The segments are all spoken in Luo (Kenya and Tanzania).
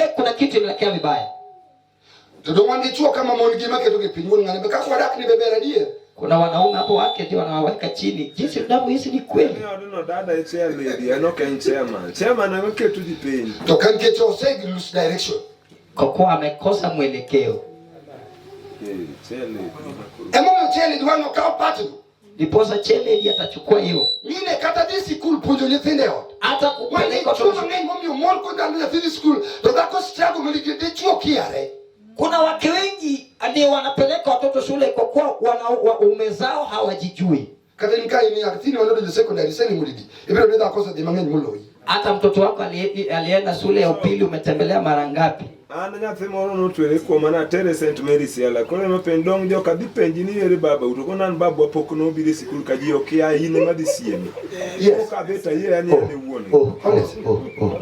Kuna kitu inaelekea vibaya. To dong wan gi chwo kama mon gi maketo gi piny wuon ng'ane be kaka wadak ni be ber adier. Kuna wanaume hapo wake ndio wanawaweka chini. Jinsi tunavyohisi ni kweli. Ni odno dada e chair lady, en ok en chairman. Chairman ema keto ji piny. To ka nikech ose lose direction. Kwa kuwa amekosa mwelekeo. Eh, chair lady. Emomiyo chair lady wang' okaw partno. Ndiposa chair lady atachukua hiyo. Mine kata dhi sikul puonjo nyithindo e ot. Hata Wan kupeleka gi chwo watoto. mang'eny momiyo mon kodalo nyathi dhi skul to dhako struggle mondo dichwo kiare. Kuna wake wengi ndio wanapeleka watoto shule kwa kuwa waume zao hawajijui. Kata in ka in nyathini manodonjo secondary isenimo didi ibiro yudo dhako osedhi mang'eny moloyi. Hata mtoto wako alienda shule ya upili umetembelea mara ngapi? An nyathi moro notwere kuoma natere St Mary Siala. Koro ema penj dong joka dhi penji ni ere baba to kona an babwa pok nobiro e sikul ka ji okia in ema dhi siemi. Yes. Ka bet ayie ani an e wuon. Oh, oh, oh, oh.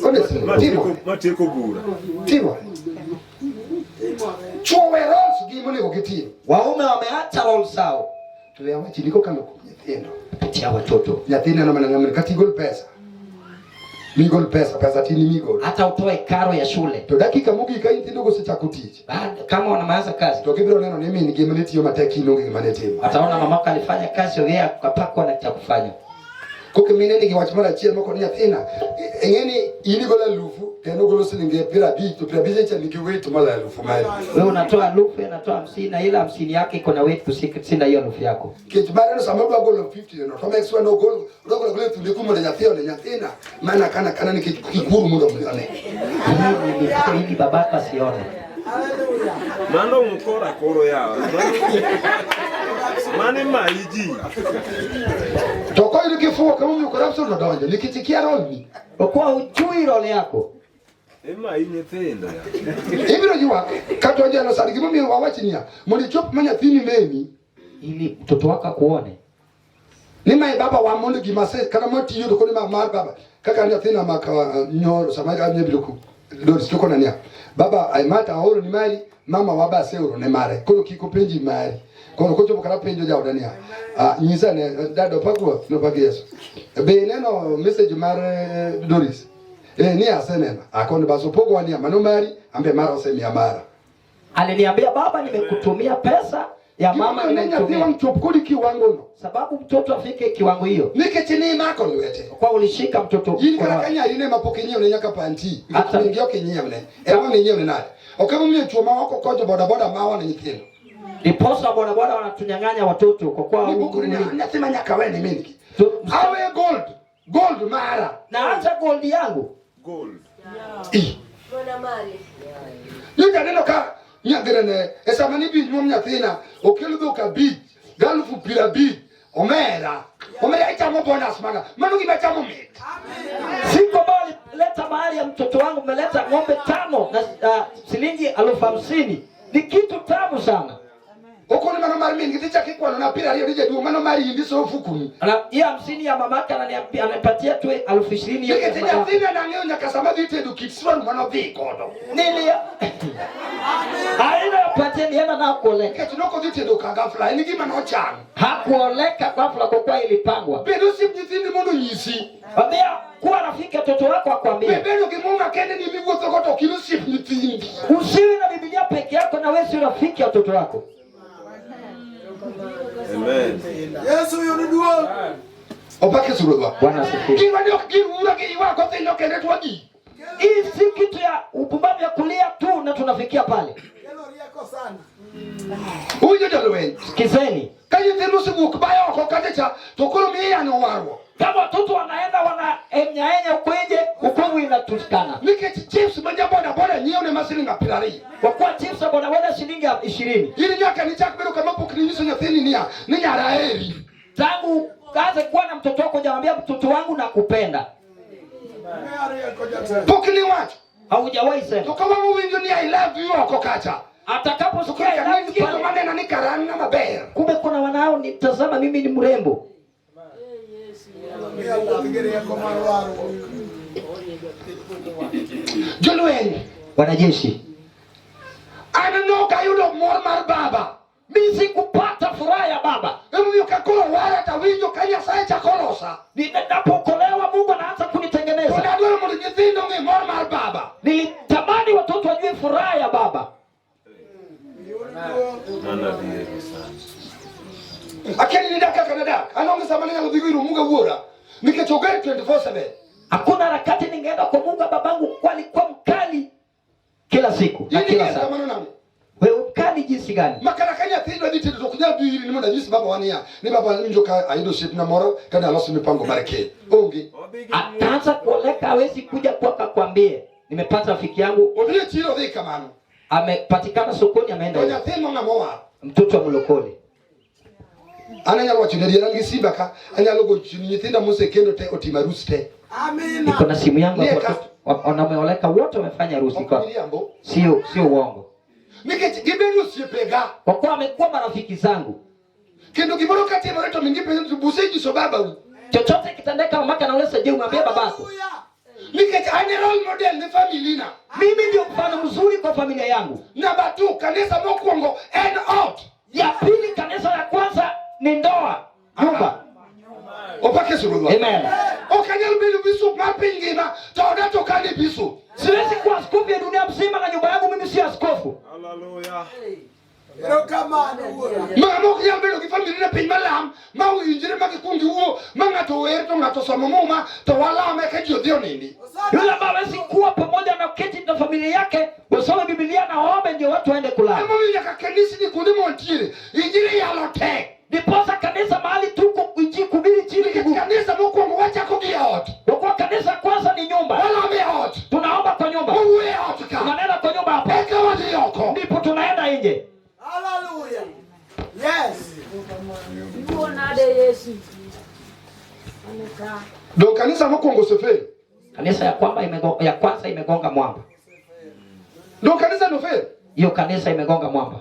Honestly, timore. Matieko bura. Timore. Chwo we roles gi monego gitim. Waume wameacha role zao To we awachi ni kokalo kuom nyithindo. kupitia watoto. Nyathi neno mana ng'amni kata igol pesa. Migol pesa, pesa tini migol. Hata utoe karo ya shule. To dakika mogik ka nyithindo osechako tich, Kama wanaanza kazi, to gibiro neno ni min gi mane tiyo matek in onge gima ne timo. wataona mamako alifanya kazi, yeye akapakwa na cha kufanya. Koka mine nigi wach moro achiel moko ni nyathina, ing'e ni in igolo alufu to en ogolo silingi piero abich to piero abich cha nigi weight moloyo alufu mari. Wewe unatoa elfu, yeye anatoa 50 na ila 50 yake iko na weight kushinda hiyo elfu yako. Nikech mare no sama odwa golo 50 no to make sure no ogol odwa golo golo e thunde kumondo nyathi one nyathina mana kana kana nikech kikuru mondo one. Hii ni ili babako asione. Mano mkora koro yawa. Mano imayi ji. To koyudo kifuwo kama omiyo corruption to donjo nikech ikia role ni. Kwa kuwa hujui role yako. Imayi nyithindo ya. Ibiro ywak kata ojelo sani gimomiyo wawach niya mondo ichop ma nyathini neni Ili mtoto wako akuone. ni mae baba wa mondo gima se kata matiyo to koni ma mar baba kaka nyathina maka nyoro sama ka nyebiro ku Doris to kona niya baba ai mata aoro ni mari mama wa ba aseoro ne mare koro kik openji mari koro kochopo kata penjo jaoda niya nyisa ne dada opak ruoth nopak Yesu be ineno message mar Doris ni aseneno akoni bas opogowa niya mano mari ambe mara osemiya mara. Aliniambia baba, nimekutumia pesa ya mama Gimomiyo ne nyathi nimekutumia. wang' chop kodi kiwango no Sababu mtoto afike kiwango hiyo. nikech ni imako lwete Kwa ulishika mtoto in mkono kata ka wake. nyari ne mapok inyiewne nyaka panti Hata- nikech min gi ok inyiewne ema ninyiewne nade ok emomiyo chwo ma oko kocho bodaboda mawa ne nyithindo Ndiposa bodaboda wanatunyang'anya watoto kwa kuwa ni bukuri ni nyathi ma nyaka we ni min gi Tu- awe gold gold mara naacha gold yangu. Gold. I. Nyocha aneno ka nyathina ne e sama nibi nyuom nyathina okel dhok abich galufu piero abich omera omera ichamo bonus maga mano gima chamo mit. Siku ambayo alileta mahari ya mtoto wangu, mmeleta ng'ombe 5 na shilingi 50,000. Ni kitu tamu sana. Okoni mano mar min gi tichako ikwano na piero ariyo ni jaduong' mano mar indi so ofukuni. Na hiyo 50 ya mamake ananipatia tu 20,000 yote Nikech ya mamake. nyathina nang'eyo nyaka sama dhi tedo kit swan manodhi godo. Nilia. Aina patia nienda nao kuoleka. Nikech nokodhi tedo ka ghafla en gima nochan. Hakuoleka ghafla kwa kuwa ilipangwa. Bed osiep nyithindi mondo onyisi. Ambia kuwa rafiki watoto wako akwambie. Be bedo gi muma kende ni miwuotho go to ok in osiep nyithindi. Usiwe na Biblia peke yako na wewe si rafiki ya watoto wako. Amen. Yesu yudo duong'. Opak Yesu Ruodhwa. Bwana asifiwe. Gima ni ok gir ura gi ywak othinyo kende to wagi. Hii si kitu ya upumbavu ya kulia tu na tunafikia pale. Kelo rieko sana. Uwinjo jolweny. Sikizeni. Ka nyithindo osewuok bayo oko kacha cha to koro miyo yanyo warruok. Kama watoto wanaenda wanaenyaenya huko nje, ukungu inatukana. Nikech chips ma ja boda boda nyiewo ne ma siling piero ariyo. Kwa kuwa chips ya boda boda shilingi 20. In nyaka nichak bedo kama pok ninyiso nyathini niya ni nyara aheri. Tangu kaanze kuwa na mtoto wako hujamwambia mtoto wangu nakupenda. Pok niwacho. Haujawahi sema. To ka wang' owinjo ni I love you oko kacha. Atakaposikia I love you Nitie pale, joma nena ni kara an ng'ama ber. kumbe kuna wanao nitazama mimi ni mrembo. Jolweny. Wanajeshi. An nok ayudo mor mar baba. Mimi sikupata furaha ya baba. Emomiyo ka koro wara to awinjo ka Nyasaye chako losa. Ninapookolewa Mungu anaanza kunitengeneza. To nadwaro mondo nyithindo ong'e mor mar baba. Nilitaka watoto wajue furaha ya baba. Mano adieri sana. Akia ni dak kaka nadak. An onge sama nanyalo dhigo ir Omuga wuora nikech oger 24/7. Hakuna harakati ningeenda kwa Mungu babangu, kwa alikuwa mkali kila siku na In kila iger saa. kamano nang'o? Wewe mkali jinsi gani? Ma kata ka nyathi dwa dhi tedo to ok nyal dhi iri ni mondo anyis baba wa niya ni baba awinjo ka ayudo osiepna moro kane aloso mipango mar keny. Onge. Odhi gi Ataanza kuoleka, hawezi kuja kwako akwambie nimepata rafiki yangu Odhi e chiro odhi kamano. amepatikana sokoni, ameenda To huko. nyathi no ng'ama owar. Mtoto wa mlokole. An anyalo wacho ni adier an gi simba ka anyalo gocho ni nyithinda mosekendo te otimo arus te. Amina. Niko na simu yangu Niye hapo, ka- watoto wanameoleka wote wamefanya harusi Ok kwa miriambo. sio uongo, Nikech gibedo osiepega. kwa kuwa amekuwa marafiki zangu. Kendo gimoro katimore to min gipenjo to busenyiso babau. Chochote kitendeka, mamake anauliza, je, umwambia babako? Hallelujah. Nikech an e role model ne family na. Mimi ndio mfano mzuri kwa familia yangu. Namba 2 kanisa mokwongo en ot. Ya pili, kanisa la kwanza ni ndoa, nyumba. Opak Yesu Ruodhwa. Amen. Ok anyal bedo bishop mar piny ngima to oda to ok ane bishop. Siwezi kuwa askofu ya dunia mzima na nyumba yangu mimi si askofu. Hallelujah. Erokamano wuora. Mama ok nyal bedo gi family ne piny malam ma owinjre ma gikwong giwuo ma ng'ato wer to ng'ato somo muma to walame ka ji odhi onindi. Yule ambaye hawezi kuwa pamoja na keti na familia yake, wasome Biblia na waombe ndio watu waende kulala. Emomiyo nyaka kanisni kuonde mantiere injili yalo tek. Ndiposa kanisa mahali tuko injili kuhubiri injili Nikech ni kanisa mokwongo wachako gi e ot. kwa kuwa kanisa kwanza ni nyumba. Walame e ot. Tunaomba kwa nyumba, Wawuoyo e ot ka. tunanena kwa nyumba hapa, Eka wadhi oko. ndipo tunaenda nje. Hallelujah. Yes. Nade Yesu. Dong kanisa mokwongo osefel. Kanisa ya kwamba ya kwanza imegonga mwamba. Dong kanisa nofel. Hiyo kanisa imegonga mwamba.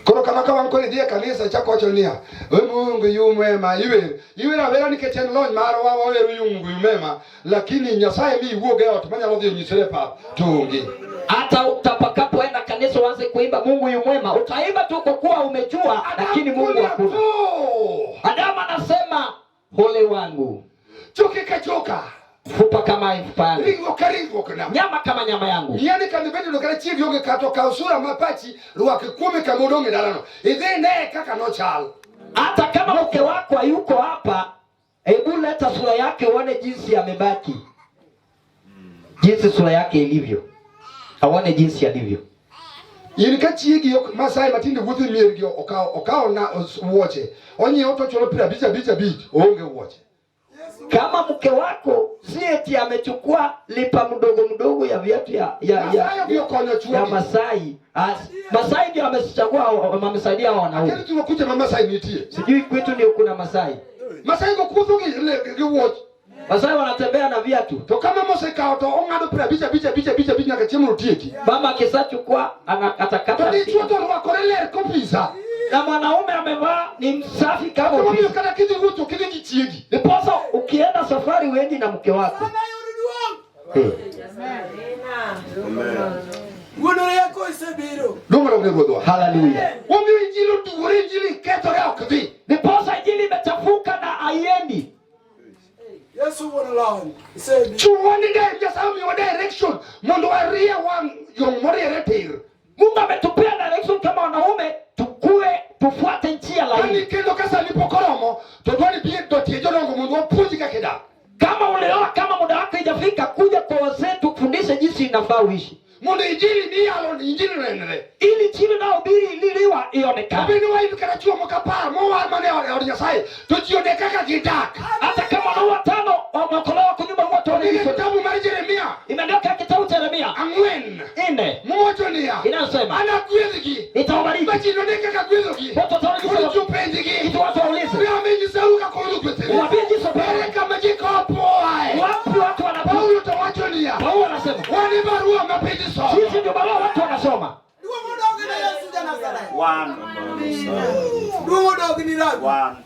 Koro kama ka wan koro idhi e kanisa ichako wacho niya, we Mungu yu mwema, iwer. Iwer awera nikech en lony marwa wawero yu Mungu yu mwema, lakini Nyasaye mi iwuog e ot manyalo dhi onyisore e pap to onge. Hata utakapoenda kanisa uanze kuimba Mungu yu mwema, utaimba tu kwa kuwa umejua, lakini Mungu hakuna. Tho! Adamu anasema ole wangu, Choke ka choka, mfupa kama mfupa yangu, ringruok ka ringruok na. nyama kama nyama yangu. Ng'iyane kama ibedo no kata chiegi onge kata okaw sura ma pachi rwak kuome kama odong' e dalano. Idhi ne kaka nochal. Hata kama mke wako hayuko hapa, hebu leta sura yake uone jinsi amebaki, jinsi sura yake ilivyo, aone jinsi alivyo. In ka chiegi ok Masai matinde wuotho e miergi okawo okawo na wuoche. Onyiewo to ochulo piero abich abich abich oonge wuoche. Kama mke wako si eti amechukua lipa mdogo mdogo ya viatu ya Masai odhi okonyo ya chuogi. Masai. Masai ndio amechagua, amesaidia wanaume. Akelo tuo kuche ma Masai nitie. Sijui kwetu ni kuna Masai. Masai go kuotho gi gi wuoch. Masai wanatembea na viatu. To kama mosekawo to ong'ado piero abich abich abich abich abich nyaka chiemo otieki. Mama akishachukua To anakatakata. dichuo to orwakore ler kopisa. Na mwanaume amevaa ni msafi kama Emomiyo ofisi. kata kidhi wuotho ok idhi gi chiegi. Ndiposa ukienda safari uendi na mke wako. Sana yud duong'. Eh. Amen. Wuon rieko osebiro. Duong' odok ne Ruodhwa. Haleluya. Omiyo injili oduwore injili kethore ok dhi. Ndiposa injili imechafuka na haiendi. Yesu wuon lony. Osebiro. Chuwa ni de Nyasaye omiyowa direction mondo warie wang' yo moriere tir. Mungu ametupea direction kama wanaume tukue tufuate njia Kani laini. kendo ka sani pok oromo to dwani bi do tie jodongo mondo wapuonji kaka idak. Kama ulioa kama muda wako haijafika, kuja kwa wazee tukufundishe jinsi inafaa uishi, Mondo injili miyalo injili onenre. ili injili unayohubiri ililiwa ionekane. Obed ni wayud kata chuo moko apar mowar mane e od Nyasaye to ji one kaka gidak. Hata kama wanaume watano wameokolewa kwa nyumba wote Ondik e wanaitwa. kitabu mar Jeremia Imeandikwa katika kitabu cha Yeremia ang'wen 4 mowacho niya inayosema anagwedhgi nitawabariki ma ji none kaka gwedhogi watu wataona mondo jinsi ji openjgi ili watu waulize ni amenyisau kaka oyudo gwethene Mwambie jinsi ere kama ji kopoae wapi watu wanapo. Paulo to wacho niya Paulo anasema wan e barua ma piny somo sisi ndio barua watu wanasoma. Duong' odog ne Yesu ja Nazareth. One. Duong' odog ni Rabi. One.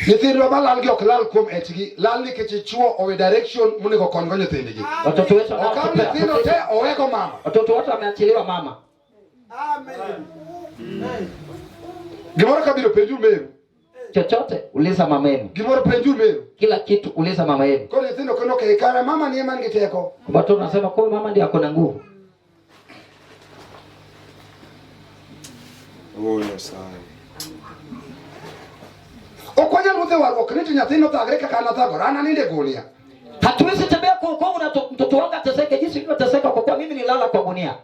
Nyithindwa malal gi ok lal kuom echgi lal nikech chuo owe direction monego okonygo nyithindgi Watoto wetu okaw wanaotupea. nyithindo te owego mama Watoto wote wameachiliwa mama. Amen. gimoro kabiro penju meru Chochote uliza mama yenu. Gimoro penjuru meru. Kila kitu uliza mama yenu. Koro nyithindo kono ke kare mama ni ema nigi teko. Watoto wanasema kwa mama ndiye ako na nguvu. Oh, Nyasaye. Ok wanyal wuotho e warruok ni to nyathino thagre kaka an athagora, an anindo e gunia. Hatuwezi tembea kwa wokovu na mtoto wangu ateseke jinsi nilivyoteseka kwa kuwa mimi nilala kwa gunia.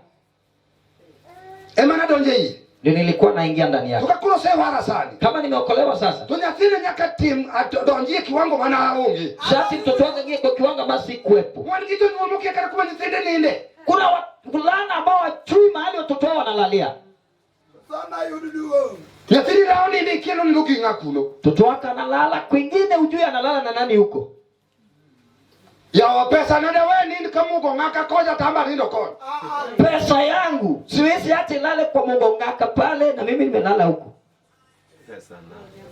Ema nadonjo e iye. Ndio nilikuwa naingia ndani To yake. ka koro osewara sani, Kama nimeokolewa sasa, to nyathino nyaka tim donji e kiwango mana aonge. sharti mtoto wangu aingie kwa kiwango ambacho sikuwepo. Wan gi jonyuol mokia kata kuma nyithinde ninde. Kuna wavulana ambao wajui mahali watoto wao wanalalia. Sana yud duong'. Nyathini rawo ninde ikia nonindo gi ng'a kuno. Mtoto wako analala kwingine, hujui analala na nani huko. Yawa pesa nade we nind kamugo ng'aka kocha tamba nindo koni. Pesa yangu siwezi hata ilale kwa mugongaka pale, na mimi nimelala huko.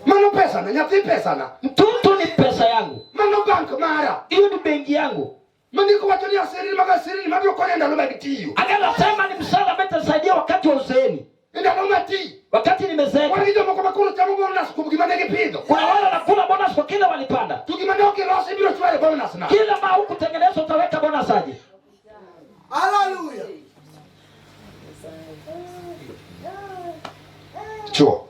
Mano pesa na nyathi pesa na. Mtoto ni pesa yangu, Mano bank mara. hiyo ni benki yangu. Mandiko wacho ni aserini mag aserini mabiro konyo e ndalo mag tiyo. Anasema ni msaada ambaye itasaidia wakati wa uzeeni, E ndalo ma ti. wakati Wan nimezeeka. gi jomoko ma koro chamo bonus kuom gima ne gipidho. Kuna wale wanakula bonus kwa kila walipanda, To gima ne ok ilosi ibiro chwale bonus na. kila ma hukutengeneza utaweka bonus aje? Hallelujah. Chuo.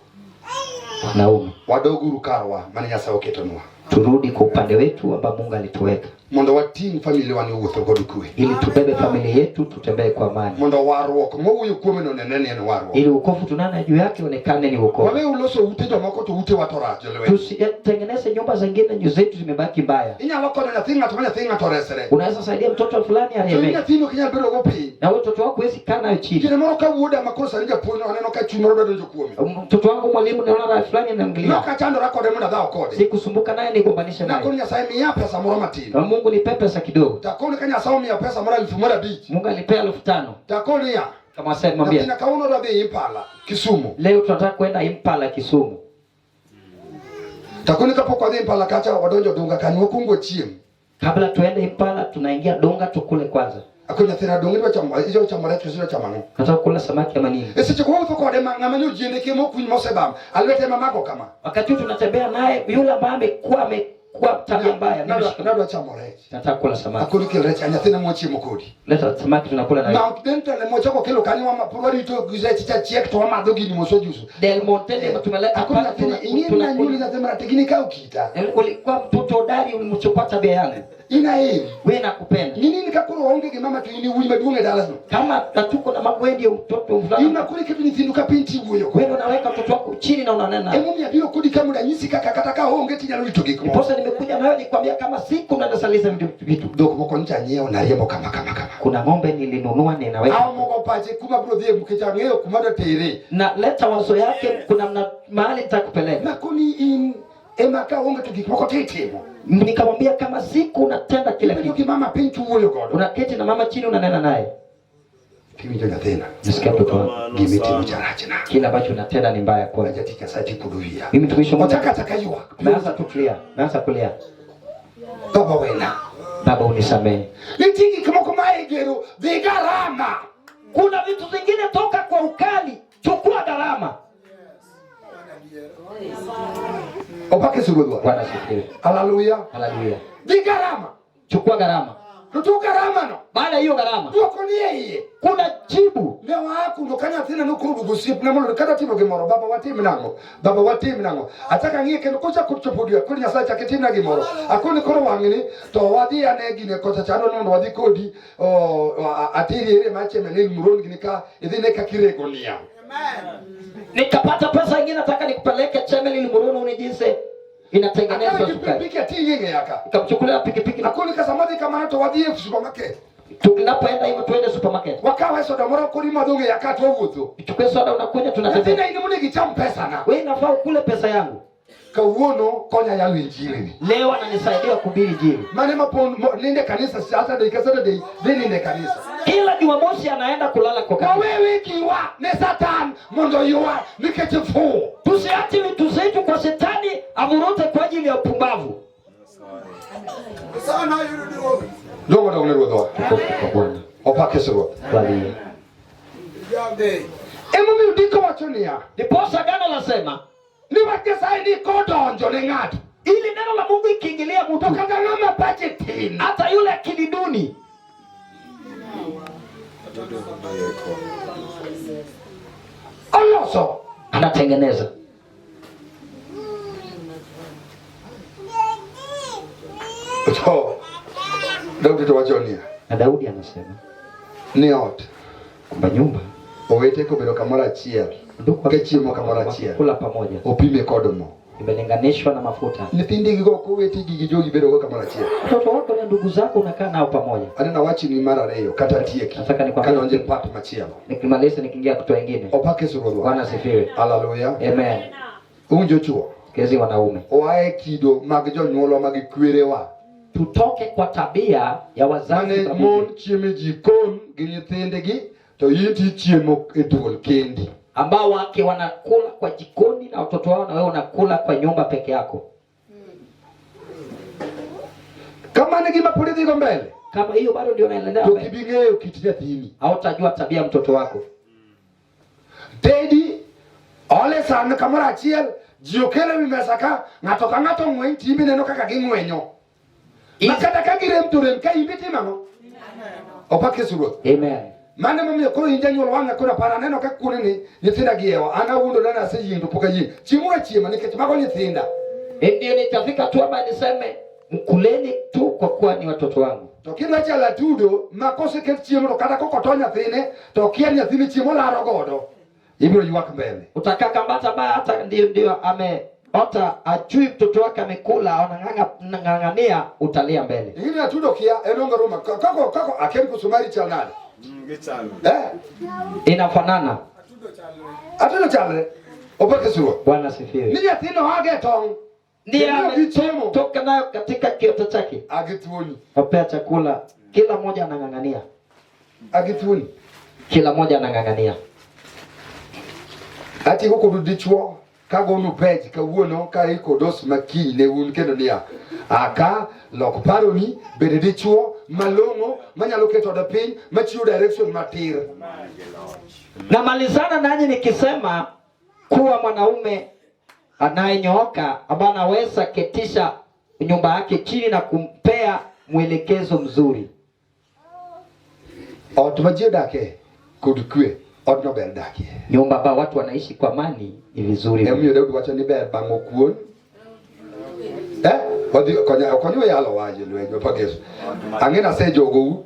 Wanaume, Wadoguru karwa mane Nyasaye oketonwa. turudi kwa upande wetu ambao Mungu alituweka, Mondo wating' familia ni wuotho kod kwe. ili tubebe familia yetu, tutembee kwa amani, Mondo warruok mowuoyo kuome no onene ni en warruok. ili wokovu tunana juu yake onekane ni wokovu. Wawe uloso ute jomoko to utewa to rach jolweny. Tusitengeneze nyumba zingine, nyu zetu zimebaki mbaya. Inyalo konyo nyathi ng'ato ma nyathi ng'ato oresre. Unaweza saidia mtoto fulani To in arehemeke, nyathini ok inyal bedo go piny. na wewe mtoto wako huwezi kaa nayo chini. Kinde moro ka wuoda ma koro sani japuonj aneno ka chuny moro dwa donjo kuome. Mtoto wangu mwalimu, naona raha fulani anaingilia, Nok achandora kode mondo adhaw kode. sikusumbuka naye nigombanishe Nakoni naye. Nyasaye miya pesa moro matin. Na Mungu nipe pesa kidogo. Takoni ka Nyasaye omiya pesa moro 1500. Mungu alipea 5,000 Takoni ya. kama sasa mwambia Nyathina kawuono adwa dhi Impala Kisumu. leo tunataka kwenda Impala Kisumu. Takoni kapok wadhi Impala kacha wadonjo Dunga kanyo wakwongo wachiem. Kabla tuende Impala tunaingia Donga tukule kwanza. Akoni nyathina dong idwa chamo idwa chamo rech koso idwa chamo ang'o? Nataka kula samaki ama nini? E seche go wawuotho kode ma ng'ama nyojiende kia mokuny mosebam. Alwete ema mako kama. Wakati huu tunatembea naye yule ambaye amekuwa tabia mbaya, mimi shika- Nadwa chamo rech. nataka kula samaki. Akoni kel rech a nyathina mwachiemo kodi. Leta samaki tunakula naye. Mount Denton ne mochako kelo kanyo wama pod warito rech cha chiek to wamadho gini mos wajuso. Del Monte ndio tumeleta Akoni pale nyathina ing'e ni nanyuoli nyathi maratego in ikawo kita. Ulikuwa mtoto hodari, ulimchukua tabia yangu. In aheri. Wewe nakupenda. Ng'e ni in ka koro waonge gi mama to in e wuoyi maduong' e dalano. Kama hatuko na mama, wewe ndio mtoto In mvulana. ma koro iketo nyithindu ka piny tiwuoyo Wewe ndio unaweka mtoto wako chini na unanena naye. Emomiyo abiro kodi ka mondo anyisi kaka kata ka onge tinyalo rito gik moko. Ndiposa nimekuja nawe nikwambia kama siku na nasaliza vitu. Dhok moko nyocha anyiewo nariembo kama kama kama. Kuna ng'ombe nilinunua ninaweka. Aomo go pache kuma abiro dhiye nikech ang'eyo kuma adwa tere. Na leta wazo yake, kuna mahali nitakupeleka. Nakoni in ema ka onge to gik moko to itimo. Nikamwambia kama siku unatenda kila Ibedo kitu. gi mama piny tiwuoyo godo. Unaketi na mama chini unanena naye. Tiwinjo nyathina. Nasikia mtoto wangu. Gima itimo cha rachna. Kila ambacho unatenda ni mbaya kwako. Jatich Nyasaye tikudo wiya. Mimi mtumishi wa Mungu Ochako achaka ywak. naanza tu kulia, naanza kulia. Baba wena. Baba unisamehe. Nitie gik moko ma e gero dhi garama. Kuna vitu vingine toka kwa ukali, chukua gharama. Opak Yesu Ruodhwa. Bwana asifiwe. Haleluya. Haleluya. Dhi garama. Chukua gharama. To tok garama no. Baada ya hiyo gharama Duoko ni e iye. kuna jibu. Ne waa kuno ka nyathina nokoro duogo osiepna mondo kata timo gimoro baba watim nang'o baba watim nang'o achako ang'iye kendo kochako chopo dwe akoni Nyasaye chak itimna gimoro akoni koro wang'ni to wadhi ane gine kocha chano ni mondo wadhi kodi ateri ere mar Chemelil Muron gini ka idhi ne kaka irego niang' Nikapata pesa ingine, nataka nikupeleke Chemelil Muruno une jinsi inatengenezwa Akawe gi sukari. pikipiki ating'e ng'eya ka Nikamchukulia pikipiki. akoni ka sama dhi kamano to wadhi e supermarket Tunapoenda hivyo tuende supermarket. wakawe soda moro koro imadho ng'eya ka to wawuotho Chukue soda unakunywa tunatembea. nyathina in monego icham pesana Wewe inafaa ukule pesa yangu. kawuono konya yalo injili ni Leo ananisaidia kuhubiri injili. mane mapon ninde kanisa Saturday ka Saturday dhi ninde kanisa Kila Jumamosi anaenda kulala kwa kanisa. wawewe giwa ne Satan mondo ywa nikech fuwo Tusiache vitu zetu kwa shetani avurute kwa ajili ya upumbavu. Sana yud duong'. Dongo dong ne ruodhwa Tukufu kwa Bwana. opak Yesu Ruoth Haleluya. Jambe. emomiyo ndiko wacho niya Ndiposa agano lasema Ni wach Nyasaye ni kodonjo ne ng'ato. Ili neno la Mungu ikiingilia To mtu, kata ng'ama pache tin. hata yule akili duni Oloso. anatengeneza. To Daudi to wacho niya. Na Daudi anasema Ni ot. kwamba nyumba, Owete kobedo kamoro achiel. ndugu Ka chiemo kamoro achiel. kula pamoja Opime kod mo. imelinganishwa na mafuta. Nyithindigi go kowetegi gi jogi bedo go kamoro achiel. Watoto wako na ndugu zako unakaa nao pamoja. Aneno awachni mar ariyo kata tieki. Nataka nikwambie- Kadonje part machielo. Nikimaliza nikiingia kutoa ingine. Opak Yesu Ruodhwa. Bwana asifiwe. Haleluya. Amen. Uwinjo chuo. Kezi wanaume, Oa e kido mag jonyuolwa mag kwerewa. tutoke kwa tabia ya wazazi Mane pamoja. mon chiemo e jikon gi nyithindgi to in tichiemo e duol kendi. Ambao wake wanakula kwa jikoni na watoto wao, na wewe unakula kwa nyumba peke yako. Kamano e gima pod idhigo mbele. Kama hiyo bado ndio unaendelea To mbele, ok ibi ng'eyo kit nyathini. hautajua tabia ya mtoto wako. Tedi ole san kamoro achiel ji okelo ewi mesa ka ng'ato ka ng'ato ng'weny to in ineno kaka ging'wenyo. Ma kata ka girem to rem ka in be itimo ang'o? Opak Yesu Ruoth. Amen. Mano emomiyo koro in janyuol wang'a koro aparo aneno ka kuone ni nyithinda giewa an awuondora ni aseyieng' to pok ayieng'. Chiemuru achiema nikech mago nyithinda. Ndio nitafika tu ama niseme mkuleni tu kwa kuwa ni watoto wangu. To kidwa chalo atudo ma koseket chiemo to kata kokoto nyathine to okia ni nyathine chiemo laro godo. Ibiro ywak mbele. Utakaa kambata ambaye hata ndio ndio ameota ajui mtoto wake amekula, anang'ang'ania, utalia mbele. Ing'e ni atudo kia en onge ruma kako kako akia ni koso mari chal nade. Gichalo. Eh? Inafanana. Atudo chalre. Opak Yesu Ruoth. Bwana asifiwe. Ni nyathino oage e tong'. Ndiye Kendo gi chiemo. ametoka nayo katika kiota chake, Agithuoni. wapea chakula, kila mmoja anang'ang'ania, Agithuoni. kila mmoja anang'ang'ania. Atieko kodu dichuo kagonu pej kawuono ka ikodos makiny ne un kendo niya aka lok paroni bed dichuo malong'o manyalo keto ode piny machiwo direction matir. Namalizana nanyi nikisema kuwa mwanaume anayenyooka ambaye anaweza ketisha nyumba yake chini na kumpea mwelekezo mzuri. Ot ma ji odake kod kwe odno ber dakie. Nyumba ambayo watu wanaishi kwa amani ni vizuri. Emomiyo Daudi wacho ni ber bang'o kuon. Eh? Wadhi konya okonyo yalo waje lweny opak Yesu. Ang'e ni asejogou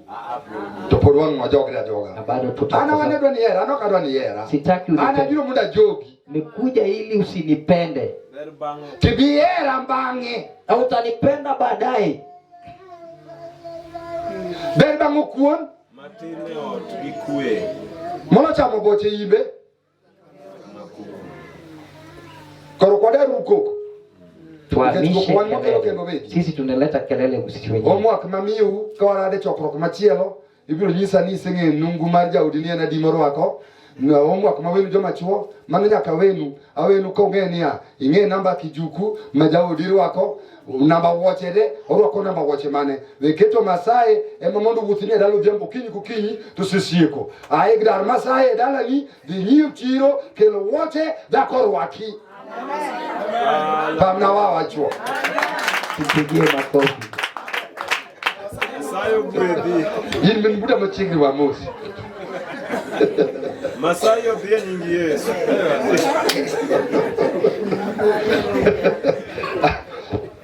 to pod wang' wajogre Na ajoga. bado An tutakosa. wan adwa ni hera, an ok adwa ni hera. Sitaki An unipende. abiro mondo ajogi. Nimekuja ili usinipende Ber bang'o. Tibihera bang'e. na utanipenda baadaye. Ber bang'o kuon Matin e ot gi kwe. molo chamo boche imbe. Koro kwadar koko. Tuhamishe Nikech wan wakelo kendo kelele. wegi. Sisi tunaleta kelele sisi wenyewe. Homework mamiyou ka warade chokruok machielo ibiro nyisa ni iseng'eyo nungu mar jaodi ni en adi morwako. Na homework ma wenu joma chuo mano nyaka wenu awenu ka ung'e niya ing'e namba kijuku ma jaodi rwako namba wuoche de orwako namba wuoche mane we keto masaye ema mondo wuothni e dala odhiambo okinyi kokinyi to sesieko ae dar masaye e dalani dhi nyiew chiro kelo wuoche dhako orwaki pamna wawa chuo Tupigie makofi. Nyasaye ogwedhi. in min buta machiegni wa mosi Masai odhi e nying Yesu.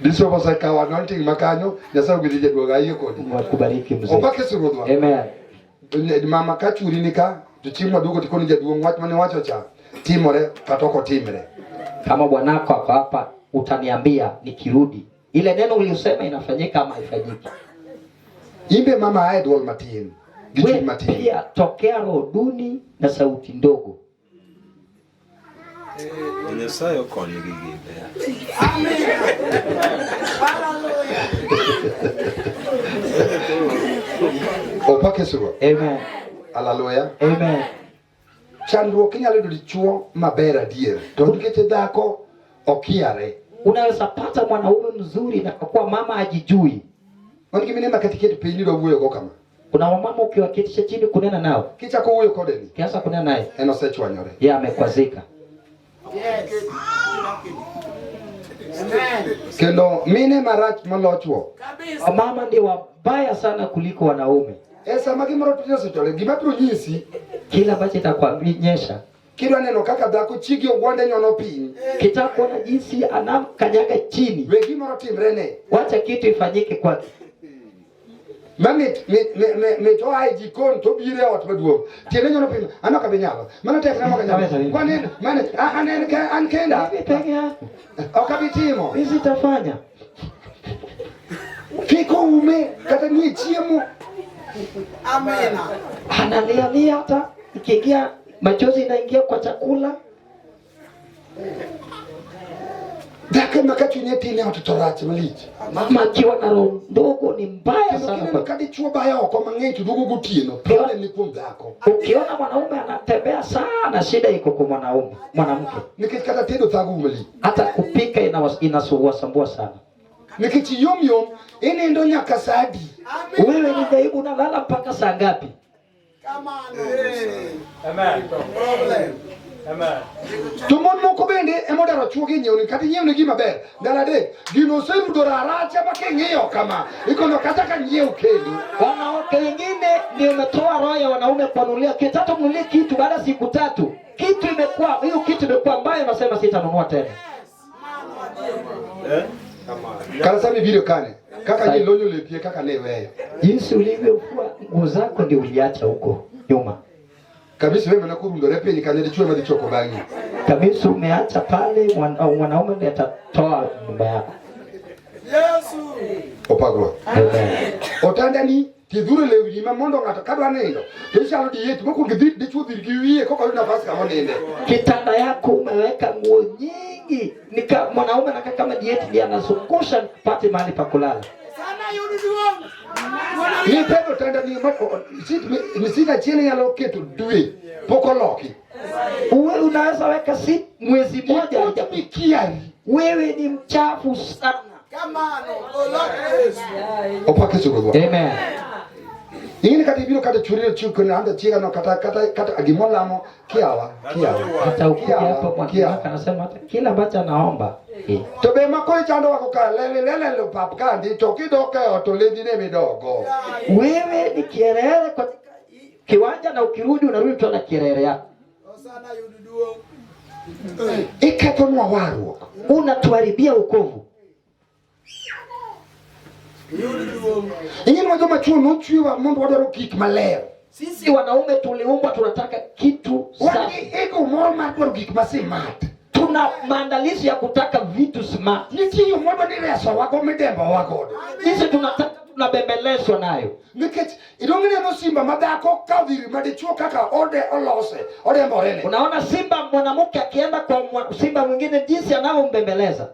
Bishop osekawo anointing makanyo Nyasaye ogwedhi jaduong' ayie kodi Mungu akubariki mzee. opak Yesu Ruodhwa Amen. Mama ka churi ni ka to chieng' maduogo tikoni jaduong' wach mane wacho cha timore kata ok otimre Kama bwanako ako hapa, utaniambia nikirudi, ile neno uliosema inafanyika ama haifanyiki. Imbe mama ae duol matin gi We chuny matin pia tokea roho duni na sauti ndogo. Nyasaye okonygi gi ber. Opak Yesu Ruoth Amen. Haleluya Amen. Chandruok inyalo yudo dichuo maber adier to nikech dhako okiare Unaweza pata mwanaume mzuri na kwa kuwa mama hajijui. wan gi mine ma kata iket piny nidwa wuoyo go kama Kuna wamama ukiwaketisha chini kunena nao, kichako wuoyo kode ni ukianza kunena naye en osechwanyore yeye amekwazika. Kendo mine marach molo chwo. Wamama ndio wabaya sana kuliko wanaume. E sama gimoro tin osechwalore, gima abiro nyisi, Kila ambacho itakuonyesha kidwa neno kaka dhako chigi ogwande nyono piny, kitaka kuona jinsi anakanyaga chini, we gimoro timre ne. wacha kitu ifanyike kwake. Ma mit mit mit mit mit oa e jikon to biro e ot maduong'. Tiende nyono piny, an ok abi nyalo. Mano tekna mok anyalo. Kwani mane an en an kenda. Mimi peke yako Ok abi timo. mimi sitafanya. Kik oume kata nie chiemo. Amina. Analialia hata ikiingia machozi inaingia kwa chakula. Dhako ema ka chunye tin e ot to rach malich. Mama akiwa na roho ndogo ni mbaya Kendo sana kineno kwa. ka dichuo bayo oko mang'eny to duogo gotieno, problem ni kuom dhako. Ukiona mwanaume anatembea sana, shida iko kwa mwanaume mwanamke. Nikech kata tedo thago malich. Hata kupika inasumbua sana. Nikech iyom yom, inindo nyaka sa adi? Wewe ni dhaibu, unalala mpaka saa ngapi? Kamano. Problem. To mon moko bende ema odaro chuogi nyiewni kata inyiewni gima ber. Ndalo adek, gino oserudo raracha ma king'iyo kama, ikono kata ka nyiew kendo. Wanawake wengine ndio umetoa roho ya wanaume kuwanunulia kitu, hata mnunulie kitu, baada ya siku tatu kitu imekuwa hiyo kitu imekuwa mbaya, unasema sitanunua tena. Eh? Kata sama ibiro kane, kaka ji lonyo lepie kaka ne iweyo. Jinsi ulivyofua nguo zako ndio uliacha huko nyuma Kabisa wewe mana korundore piny kanyo dichuo ema dhi choko bang'i. kabisa, umeacha pale, mwanaume ndiye atatoa nyumba yako. Yesu. Opagruok. Amen. Otandani tidhuro lewni ma mondo ng'ato kadwa nindo to ichalo diet mokwongo idhi dichuo dhir gi wiye koka oyud nafas kama oninde. Kitanda yako umeweka nguo nyingi, nika mwanaume anakaa kama dieti ndiye anazungusha pate mahali pa kulala. Sana yud duong'. Nipedho otandani ma sit achiel inyalo keto dwe pok oloki. Uwe unaweza weka si mwezi mmoja Ipot haija- mikiari. wewe ni mchafu sana. Kamano. Olok Yesu. Opak Yesu Ruodhwa. Amen. Ing'eni kata ibiro kata churi churi anda chiega no kata kata kata gimolamo kiawa kiawa. Hata ukija hapa Kiawa mwanamke kiawa. anasema hata kila ambacho anaomba eh. To be ma koro ichando wako ka lele lele lo pap kandi to kidok e ot to ledhi ne midogo. Wewe ni kiherehere katika kiwanja na ukirudi unarudi tu na kiherehere yako. Osana yud duong'. Ikethonwa warruok. Unatuharibia wokovu. Yud duong'. Ing'eni wa joma chuo nochwewa mondo wadwaro gik maler. Sisi wanaume tuliumbwa tunataka kitu Wan safi. gi ego moro mar dwaro gik ma smart. Tuna maandalizi ya kutaka vitu smart. Nitie yo mwadwa ni resowago midembowa godo. Sisi tunataka tunabembelezwa nayo. Nikech idong' ineno simba madhako ka odhiri madichuo kaka ode olose odemborene. Unaona simba mwanamke akienda kwa simba mwingine jinsi anavyombembeleza.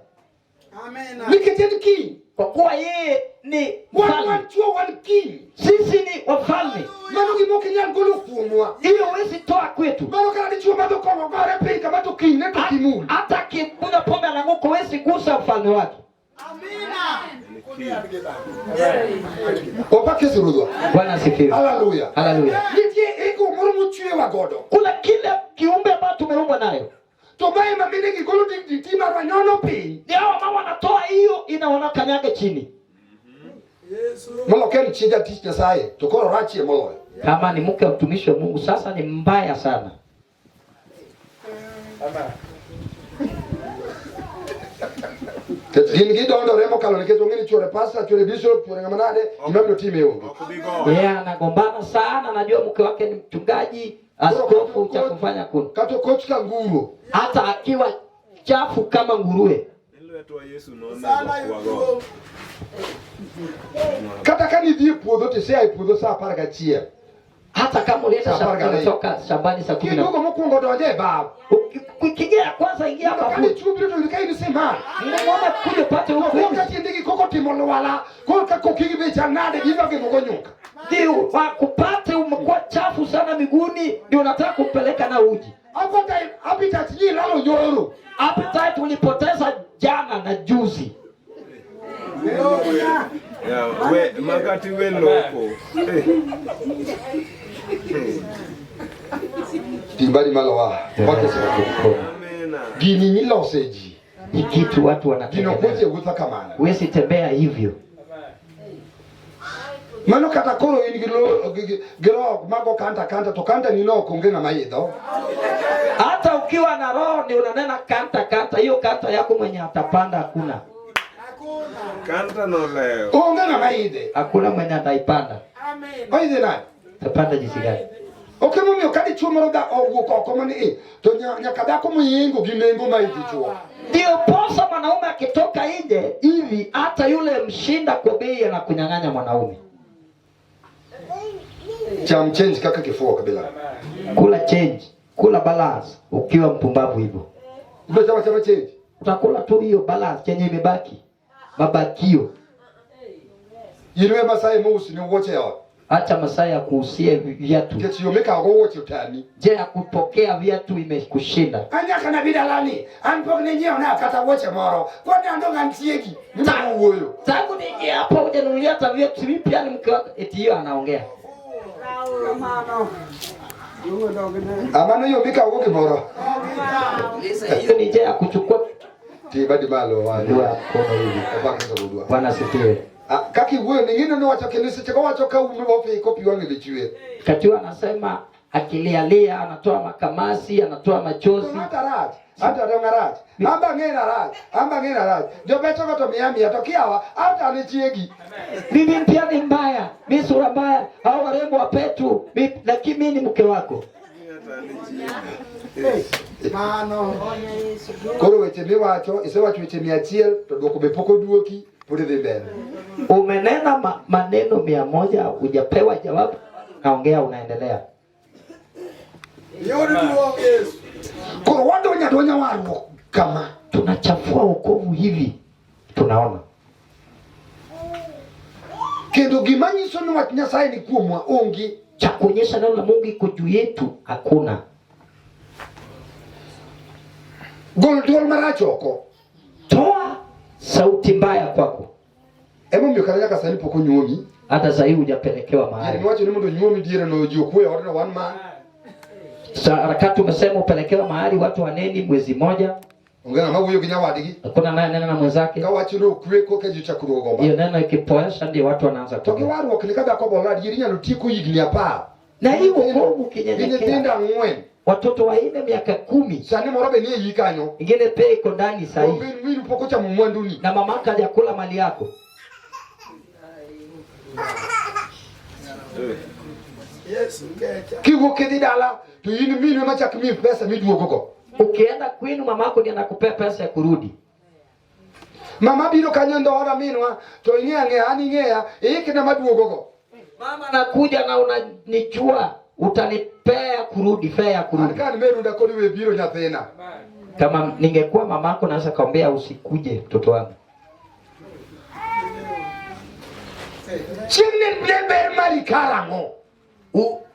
Amina. Nikech en king. Kwa kuwa yeye ni Wan mfalme. wan chuo wan king. Sisi ni wafalme. Mano gima ok inyal golo kuomwa. Hiyo huwezi toa kwetu. Mano kata dichuo madho kong'o gore piny kama to kinyne to kimul. Hata akikunywa pombe ananguka, huwezi gusa ufalme wake. Amina. Opak Yesu Ruodhwa. Bwana asifiwe. Haleluya. Haleluya. Nitie ego moro mochwewa godo. Kuna kile kiumbe ambacho tumeumbwa nayo. To mae ma mine gi golo dignity marwa nyono piny. Ni hao mama wanatoa hiyo ina wanakanyaga chini. Yesu. Molo ka en chi jatich Nyasaye to koro rachie moloyo. Kama ni mke wa mtumishi wa Mungu sasa ni mbaya sana. Nikech gin gidondore mokalo nikech ong'e ni chuore pasta, chuore bishop, chuore ng'ama nade, gima biro time onge. Ok obi goyo. Yeye anagombana sana, anajua mke wake ni mchungaji, askofu, cha kufanya kuna. Kata okoch ka nguro. Hata akiwa chafu kama nguruwe. En lwetwa Yesu nonego Sana yud wago. duong'. Kata ka nidhi e puodho to isea e puodho sa apar gachiel. Hata kama ulienda Saa shambani apar gariyo. unatoka shambani saa kumi na Kiduogo mokwongo donjo e baf. Ukiingia ya kwanza ingia Ka bafuni. dichuo biro to yudo ka in siman. Muone kuja upate To huko. koro ka tiendegi koko otimo lwala, koro ka kokigi be chal nade giywak gi nyuka. Ndio wakupate umekuwa chafu sana miguuni, ndio unataka kumpeleka na uji. Appetite appetite ni ilalo nyoro. Appetite ulipoteza jana na juzi. Yeah, we makati we loko. Eh. Timbari malo wa. Opak Yesu. Amina. Gini nyilose ji. Ni kitu watu Gino kweche wanatengeneza. wuotho kamano. Huwezi tembea hivyo. Mano kata koro in gi gi roho mago kanta kanta to kanta ni no ok onge ng'ama idho. Hata ukiwa na roho ni unanena kanta kanta, hiyo kanta yako mwenye atapanda hakuna, Kanta nolewo. Onge ng'ama idhe. hakuna mwenye ataipanda. Oidhe nade? Atapanda jinsi gani? Ok emomiyo ka dichuo moro dha owuok oko mani i to nyaka dhako moyengo gi nengo ma idichuo. Ndio posa mwanaume akitoka nje hivi, hata yule mshinda kwa bei anakunyang'anya mwanaume. Cham change kaka kifuo kabila. Kula change, kula balance ukiwa mpumbavu hivyo. Ibiro chama chama change. Utakula tu hiyo balance chenye imebaki, mabakio. In we Masai mousi ni wuoche e ot. Acha masaa ya kuhusia viatu. Nikech yo mikawo go wuoche otami. Je, ya kupokea viatu imekushinda? An nyaka nabi dalani, an pok ne nyiewna kata wuoche moro. Kwani an dong' antiegi, ni mago wuoyo. Tangu niingie hapo hujanunulia hata viatu, mimi pia ni mke wako. Eti hiyo anaongea. Amano yo mikawo go gimoro. Hiyo ni njia ya kuchukua Ti badi malo wani. dua mkono hivi. Obake sa dua. Bwana asifiwe. Ah, kaka iwuoyo ni ng'ino nowacho kendo seche kowacho ka ume ofi ko pi wang'e be chwer. Katiwa anasema akilialia, anatoa makamasi, anatoa machozi. Anta rach, anta dong' arach, amba ng'e narach, amba ng'e narach. Jobecho go to miya miya to kiawa, anta ne chiegi. Mimi pia ni mbaya, mi sura mbaya, au warembo wapetu, mi, lakini mi ni mke wako. Mano. Koro weche miwacho, isewacho weche 100 to duoko be pok oduoki, pod idhi mbele. Umenena maneno 100, hujapewa jawabu, naongea unaendelea. Yud duong' Yesu. Koro wadonyo adonya warruok kama. Tunachafua wokovu hivi, tunaona Kendo gima nyiso ni wach Nyasaye ni kuomwa onge. cha kuonyesha neno la Mungu iko juu yetu hakuna. Gol duol marach oko. Toa sauti mbaya kwako, Emomiyo kata nyaka sani pok onyuomi. hata sahii hujapelekewa Gini mahali. miwacho ni mondo onyuomi diere no ji okwe e odno one man. Harakati umesema upelekewa mahali watu waneni mwezi moja, Onge ng'ama wuoyo gi nyawadgi. hakuna naye nena na mwenzake. Kawacho ni okwe koka ji ochako duogo Hiyo gomba. neno ikipoesha ndio watu wanaanza To gi kuongea. warruok ni ka dhako bolna adier inyalo tieko higni 10. Na hii wokovu Gi ukinyenyekea, nyithindo 4. watoto wanne miaka 10, Sani moro be nie iyi kanyo. ingine pia iko ndani sahii, Min minu pok ochamo mwanduni. na mamaka hajakula mali yako. Yesu kecha. Kiwuok idhi dala to in minu ema chak miyi pesa miduogo go. Ukienda kwenu mamako ndiye anakupea pesa ya kurudi. Mama biro kanyo ndooda minwa to ing'eya ng'eya an ing'eya iikna maduogo go. Mama anakuja na unanijua, utanipea kurudi, fea ya An kurudi. ka an meru dakoni we biro nyathina. Kama ningekuwa mamako naweza kaambia usikuje mtoto wangu. Chieng' ne ber mari karang'o?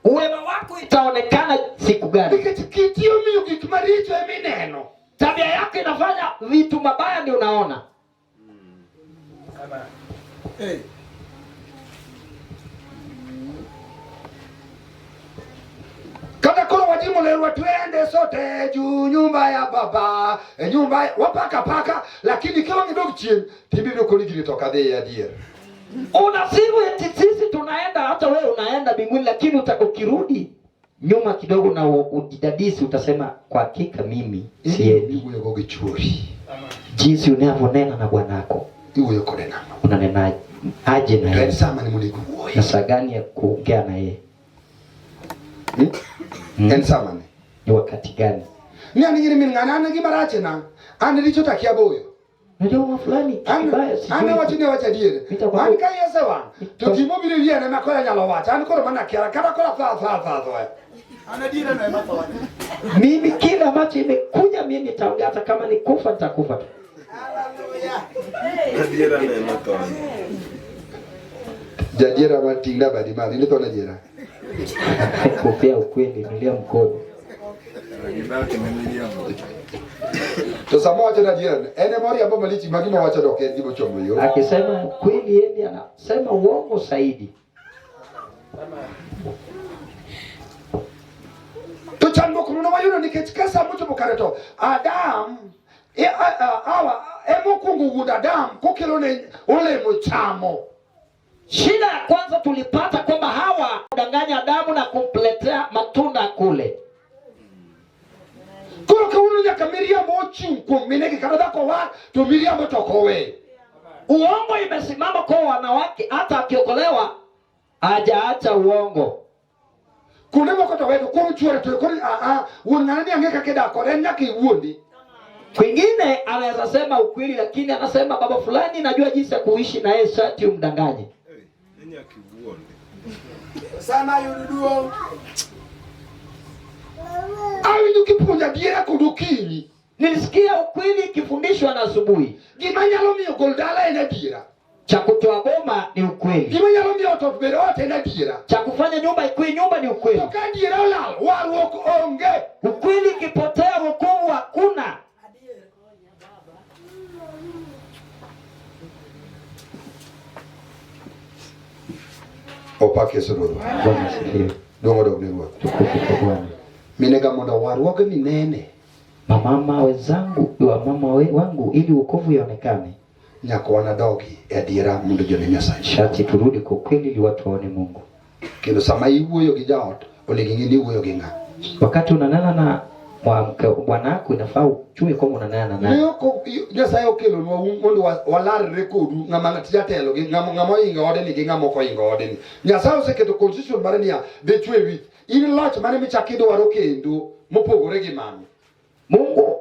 Uwema wako itaonekana siku gani? Nikech kiti omiyo gik maricho emineno. Tabia yako inafanya vitu mabaya ndio unaona. Kata koro wajimo lerwa twende sote juu nyumba ya baba, e nyumba wapaka paka, lakini ka wang' idog chien tibiro koni gini to kadhi adier. Unasifu eti sisi tunaenda, hata wewe unaenda mbinguni, lakini ukirudi nyuma kidogo na ujidadisi utasema kwa hakika mimi siendi. Iwuoyo go gi chuori. Jinsi unavyonena na bwanako, Iwuoyo kode nang'o? unanena aje na To en yeye? sa mane monego wuoye? Na saa gani ya kuongea na yeye? En sa mane? Ni wakati gani? Ni an ing'e ni min ng'ane an gima rachna. An richo to akia boyo. Unajua mama fulani An kibaya an sijui. awacho ni awacho adier. Nitakwambia- An ka iya osewang' to gimobiro e wiya en ema koro anyalo wacho. An koro mana kia kata koro atho atho atho atho. An adiera no ema thone. Mimi kila ambacho imekuja mimi nitaongea, hata kama ni kufa nitakufa tu. Hallelujah. Adiera no ema thone. Jadiera mar ting'na badi malo, in ithona adiera. Kupea ukweli, nilia mkono. To sama wacho ni adiera ni, en ema oriambo malich ma gima owacho no ok en gima ochomo yo. Akisema kweli yeye ndiye anasema uongo zaidi. To chandruok no wayudo nikech ka sama ochopo Kochopo kare to Adam Hawa emokwongo wuod Adam kokelone olemo chamo. Shida ya kwanza tulipata kwamba Hawa kudanganya Adamu na kumletea matunda kule. Koro kawuono nyaka miriambo ochung' kuom minegi kata dhako wa to miriambo to ok owe. Uongo imesimama kwa wanawake, hata akiokolewa hajaacha uongo. Kuonde moko to weto koro chuore to koro a wuon ng'ane ni ang'e kaka idak kode en nyaka iwuondi. Kwingine anaweza sema ukweli, lakini anasema baba fulani, najua jinsi ya kuishi na yeye, sharti umdanganye. Hey, nyaka iwuondi. Sana yud duong'. Awinjo kipuonjo adiera kod okinyi. Nilisikia ukweli ikifundishwa na asubuhi. Gima nyalo miyo gol dala en adiera. Cha kutoa boma ni ukweli, Gima nyalo miyo ot obed ot en adiera. cha kufanya nyumba ikuwe nyumba ni ukweli. To ka adiera olal, warruok onge. Ukweli ikipotea, wokovu hakuna. Opak Yesu Ruodhwa. Bwana asifiwe. Duong' odog ne Ruoth. Tukufu kwa Bwana. Minega mondo warruoge minene Mamama wenzangu, wamama wangu, ili wokovu ionekane, nyaka wanadogi e adiera mondo jone Nyasaye. sharti turudi kwa ukweli ili watu waone Mungu. Kendo sama iwuoyo gi jaot, onego ing'e ni iwuoyo gi ng'a. Wakati unanena na bwana wako, inafaa ujue kwamba unanena na Ne nani. ok Nyasaye okelonwa mondo walarre kodu ng'ama ng'at jatelo gi ng'ama ohingo ode ni gi ng'ama ok ohingo ode ni. Nyasaye oseketo constitution mare niya, dichwo e wich. In loch mane michako idwaro kendo mopogore gi mano. Mungu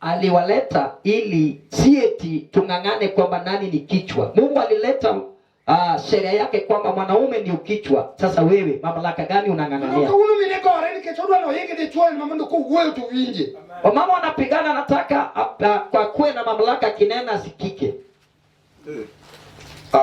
aliwaleta ili si eti tung'ang'ane kwamba nani ni kichwa. Mungu alileta sheria yake kwamba mwanaume ni ukichwa. Sasa wewe mamlaka gani unang'ang'ania? Kawuono mine gore nikech odwa ni ohingi dichwo en ma mondo kowuoyo to winje. Wamama wanapigana, nataka kwa kuwe na mamlaka, kinena asikike.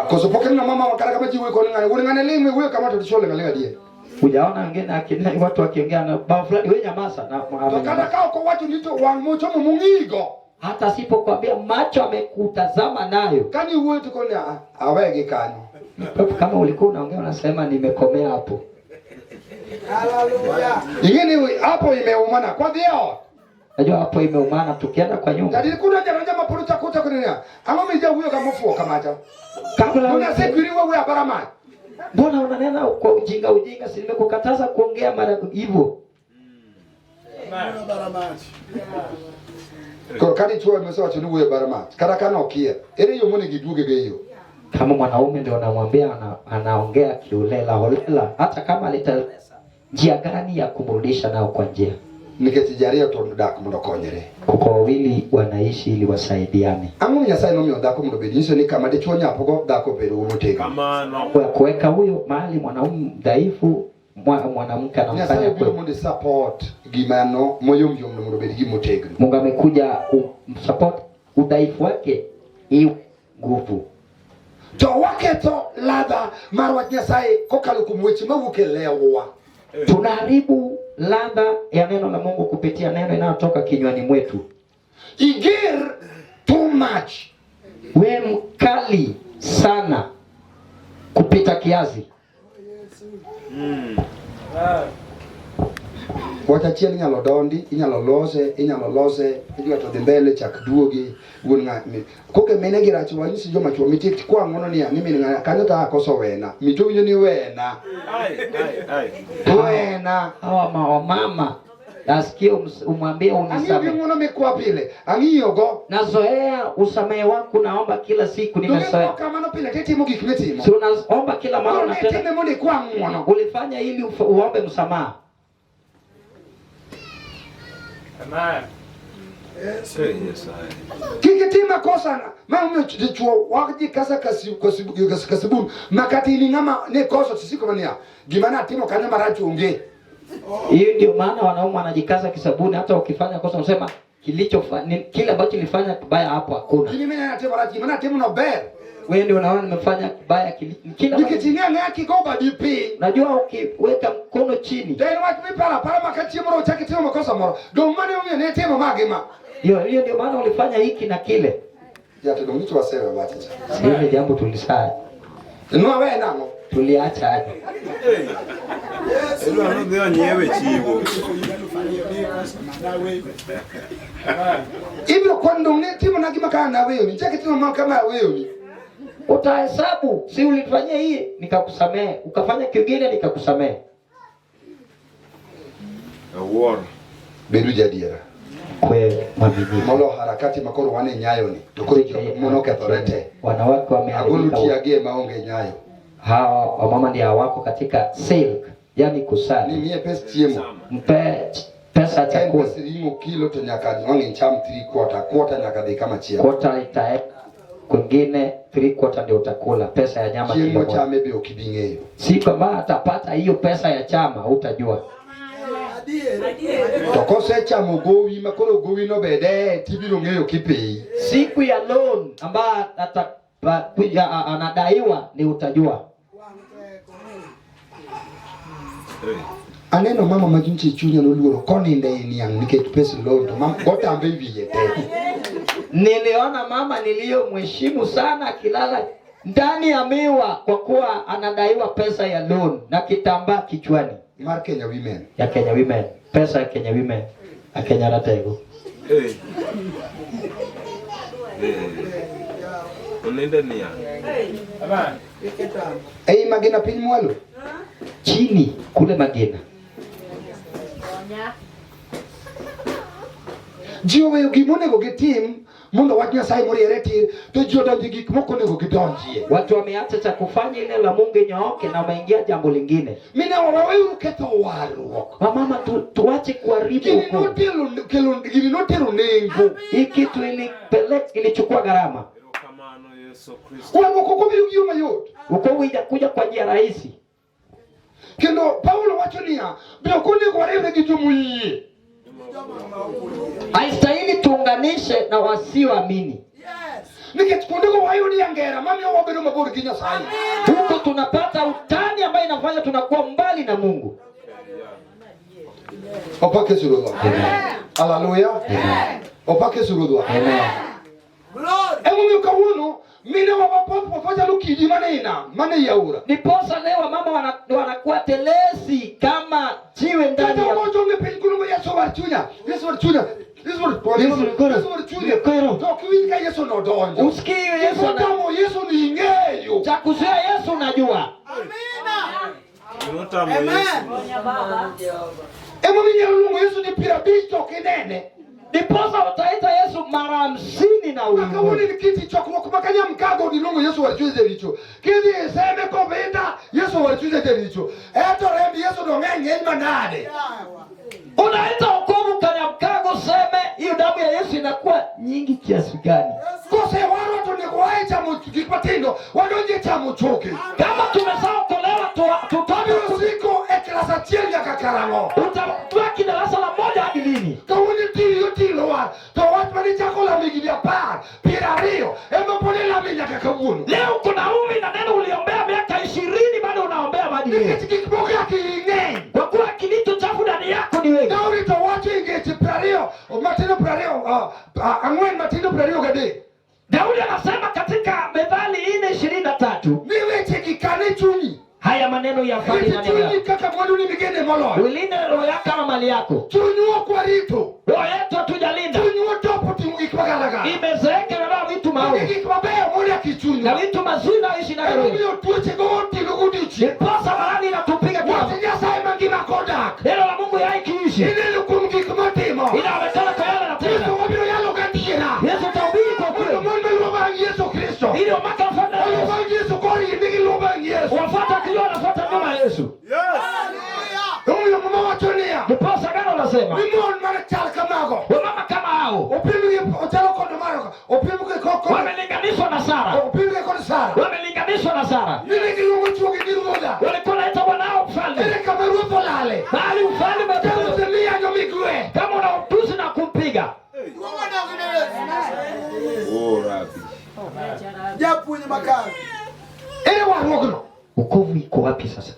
Koso pok ineno mama kata kama ji wuoyo koni ng'ane, wuon ng'ane ling' wuoyo kama to dichwo ling' aling'a adier. Hujaona wengine akina watu wakiongea na baba fulani, wewe nyamaza na To kata amenyamaza. ka ok owacho ni to wang' mochomo mong'igo. Hata asipokuambia macho amekutazama nayo. Kani wuoyo to koni awegi kanyo. Kama ulikuwa unaongea unasema nimekomea hapo. Haleluya. Ing'e ni hapo imeumana kwa dhi e ot. Najua hapo imeumana, tukienda kwa nyumba. Jadi kudonjo adonja ma pod ochako ochako niya, ang'o mijawuoyo ka mofuwo kamacha? Kabla Mbona asekwiri wawuoyo abara mach? Mbona unanena kwa ujinga ujinga? Si nimekukataza kuongea mara hivyo. Bara mach. Koro ka dichuo ema osewacho ni wuoyo bara mach, kata ka nokia, ere yo monego iduoge go e yo? Kama mwanaume ndio unamwambia anaongea kiolela holela, hata kama aliteleza, njia gani ya kumrudisha nao kwa njia? Nikech ji ariyo to dak mondo okonyre. Kuko wawili wanaishi ili wasaidiane. Ang'o Nyasaye nomiyo dhako mondo obed nyiso ni kama dichuo nyapogo dhako bedo motegno. Kamano. Kwa kuweka huyo mahali mwanaume dhaifu, mwanamke anamfanya Nyasaye obiro kwe. mondo support gimano moyom yom mondo obed gima otegno. Mungu amekuja kumsupport udhaifu wake iwe nguvu. To waketho ladha mar wach Nyasaye kokalo kuom weche mawuok e lewwa. Tunaharibu ladha ya neno la Mungu kupitia neno inayotoka kinywani mwetu. Iger too much. We mkali sana kupita kiasi. Wach achiel inyalo dondi, inyalo lose, inyalo lose, idwa to dhi mbele chak duogi wuon ng'a mi. Koke mine gi rach wanyisi joma chuo mitik kwa ng'ono niya ni min ng'a kanyo ta akoso wena. Mito winjo ni wena. Ai, ai, ai. Wena. Hawa wamama nasikia umwambie Ang'iyo gi unisamehe. ng'uono mikwa pile, ang'iyo go. Nazoea usamehe wako, naomba kila siku, Donge nimezoea. kamano pile titimo gik mitimo. Si unaomba kila mara Koro ne unatenda. time mondo ikwa ng'uono. Ulifanya ili uombe msamaha. Yes, ai. Kik itim makosa ma omiyo dichuo wak ji kasa kasibun ma kata in ng'ama ne koso tisiko maniya gima natimo kanyo marach onge. Hiyo ndio maana wanaume wanajikaza kisabuni, hata ukifanya kosa unasema kile ambacho nilifanya kibaya hapo hakuna. Gini mine natimo rach, gima natimo no ber. Wewe ndio unaona nimefanya kibaya kila Nikech ing'e ang'eya kigo badi piny. Unajua ukiweka mkono chini. To en wach miparo apara ma ka chieng' moro ochak itimo makosa moro. Dong' mane omiyo ne itimo ma gi ma. Hiyo, hiyo ndio maana ulifanya hiki na kile. Jatelo nyicho wasewe wacha cha. Si ile jambo tulisaa. Nwawe nang'o? Tuliacha aje. Idwa ni odhi onyiewe chiwo. Ibiro kwan dong ne timo na gima kaka naweyoni. Nitie kitimo ma kama aweyoni. Utahesabu, si ulifanyia hii nikakusamehe, ukafanya kingine nikakusamehe. Awuoro. Bedu jadiera. Kwe mwaminifu. Molo harakati makoro wan e nyayo ni. To koro mon okethore te. Wanawake Agolo wameharibika. tiagie maonge nyayo. Hawa wamama ndio hawako katika silk, yani Ni kusali. miye pes chiemo. Mpe pesa ya Ka en chakula, pes ring'o kilo to nyaka wang' icham three quarter, quarter nyaka dhi kama chielo. kota itaenda kwingine, three quarter ndio utakula pesa ya nyama Chieng' kilo moja. mochame be ok ibi ng'eyo. Siku ambayo atapata hiyo pesa ya chama utajua. To kosechamo gowi ma koro gowi no be deye tibiro ng'eyo kipeyi. Siku ya loan ambayo anadaiwa ni utajua. Aneno mama ma nyocha chunya noluoro konindo e niang' nikech pes loan to mam gotambe e wiye te. Niliona mama niliyomheshimu sana akilala ndani ya miwa kwa kuwa anadaiwa pesa ya loan na kitambaa kichwani Mar Kenya Women. ya Kenya Women, pesa ya Kenya Women ya Kenya Ratego. Eh. Eh. Oninde niang'. Ei magina piny mwalo. Chini kule Magina Ji oweyo gima onego gitim mondo wach Nyasaye moriere tir to ji odonjo e gik mok onego gidonjie. watu wameacha cha kufanya ile la Mungu inyooke na wameingia jambo lingine. Mine waweuru ketho warruok. Wamama tu, tuache kuharibu Gini wokovu. notelo kelo gini notero nengo. Hii kitu ilipeleka ilichukua gharama. Erokamano Yesu Kristo. Warruok ok obiro gi yo mayot. Wokovu haijakuja kwa njia rahisi. Kendo Paulo wacho niya, be ok onego wariwre gi jomoyie. Haistahili tuunganishe na wasioamini. Nikech kuondego wayudie angera mamiyo wabedo mabor gi Nyasaye. Huko tunapata utani ambayo inafanya tunakuwa mbali na Mungu. Opak Yesu Ruodhwa. Haleluya. Opak Yesu Ruodhwa. Emomiyo kawuono mine wa wapoth wachalo kidi mane i nam, mane i aora. Ndiposa leo wamama wanakuwa telezi kama jiwe ndani Kata ya ogocho e piny kuno ma Yesu war chunya, Yesu war chunya, Yesu war Yesu koro. Yesu war chunya. Koro. To ok iwinj ka Yesu nodonjo. Usikii Yesu ana- Gimotamo Yesu ni ing'eyo. cha kuzuia Yesu unajua. Gimotamo Yesu. Emomiyo inyalo luongo Yesu ni piero abich to ok inene. Ndiposa utaita Yesu mara 50 na Ma kawuono uione. in kiti chokruok ma kanyamkago niluongo Yesu war chunya jaricho. Kidhi e seme kobinda, Yesu war chunya jaricho. Eto remb Yesu to ng'eny ng'eny manade. Unaita wokovu Kanyamkago, seme hiyo damu ya Yesu inakuwa nyingi kiasi gani? Kosewarwa to onego wae chamo gik matindo, wadonje chamo choke. Kama tumeshaokolewa tutoke, Wabiro siko e klas achiel nyaka karang'o? utabaki darasa la moja hadi lini? Kawuono itiyo tilowa, to wach mane ichako lamo higni apar, piero ariyo, ema pod ilame nyaka kawuono. Leo kuna umi na neno uliombea miaka 20 bado unaombea hadi leo, Nikech gik moko yaki ng'eny. kwa kuwa kilicho chafu ndani yako ni wewe. Daudi to wacho e ngeche 20, matindo 20, ang'wen matindo 23. Daudi anasema katika Methali 4:23, Ni wechegi kan e chunyi. haya maneno yafanye Rit ndani yako, chunyi kaka mwanduni migene moloyo. ulinde roho yako kama mali yako. Chunywa ok warito. Roho yetu hatujalinda, Chunywa otopo ting'o gik magalagala. imezeeka imebeba vitu Onge maovu gik mabeyo modak e na chunywa. vitu mazuri nayoishi nayo roho. Emomiyo tuoche go otieno godiochieng'. Ndiposa maradhi inatupiga kila Wach Nyasaye mangima kodak. neno la Mungu yaikiishi Ineno kuom gik motimo. inaonekana kwa yale Yesu anatenda. wabiro yalo gadiera. Yesu utahubiri kwa Mondo kweli mon maluwo bang' Yesu Kristo. ili wamake wafuate Oluw Yesu, bang' Yesu kori ni giluwo bang' Yesu. wafuate wakijua wanafuata nyuma ya Yesu. Emomiyo Muma wacho niya, Ndiposa agano nasema ni mon machal kamago. wamama kama hao Opim gi ochalo kod maro, opim gi kod wamelinganishwa na Sara, opim gi kod Sara. wamelinganishwa na Sara. Nine giluongo chwogi ni ruodha. Walikuwa naita bwanao mfalme, Ere kama ruoth olale. bali mfalme Ka umepewa. ruoth miyanyo migwe. Kama unautusi na kumpiga Oh, Rabi. Japuonj makare. Ere warruogno. Wokovu iko wapi sasa?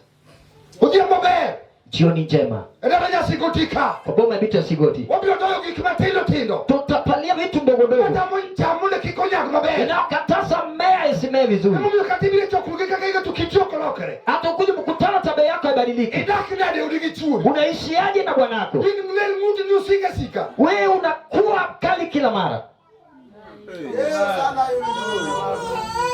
Odhiambo ber. Jioni njema E dala Nyasigoti ka. kwa boma ya Bito ya Sigoti, Wabiro doyo gik matindo tindo. tutapalia vitu ndogo ndogo Kata cham mondo kik onyag maber. inayokataza mmea isimee vizuri. Emomiyo kata ibiro e chokruoge kaka higa to kiti ok lokre. Hata ukuja mkutano tabia yako haibadiliki. Idak nade odi gi chuori? Unaishiaje na bwanako? In mlel ng'uti ni osika sika. Wewe unakuwa mkali kila mara. Yesu sana yule.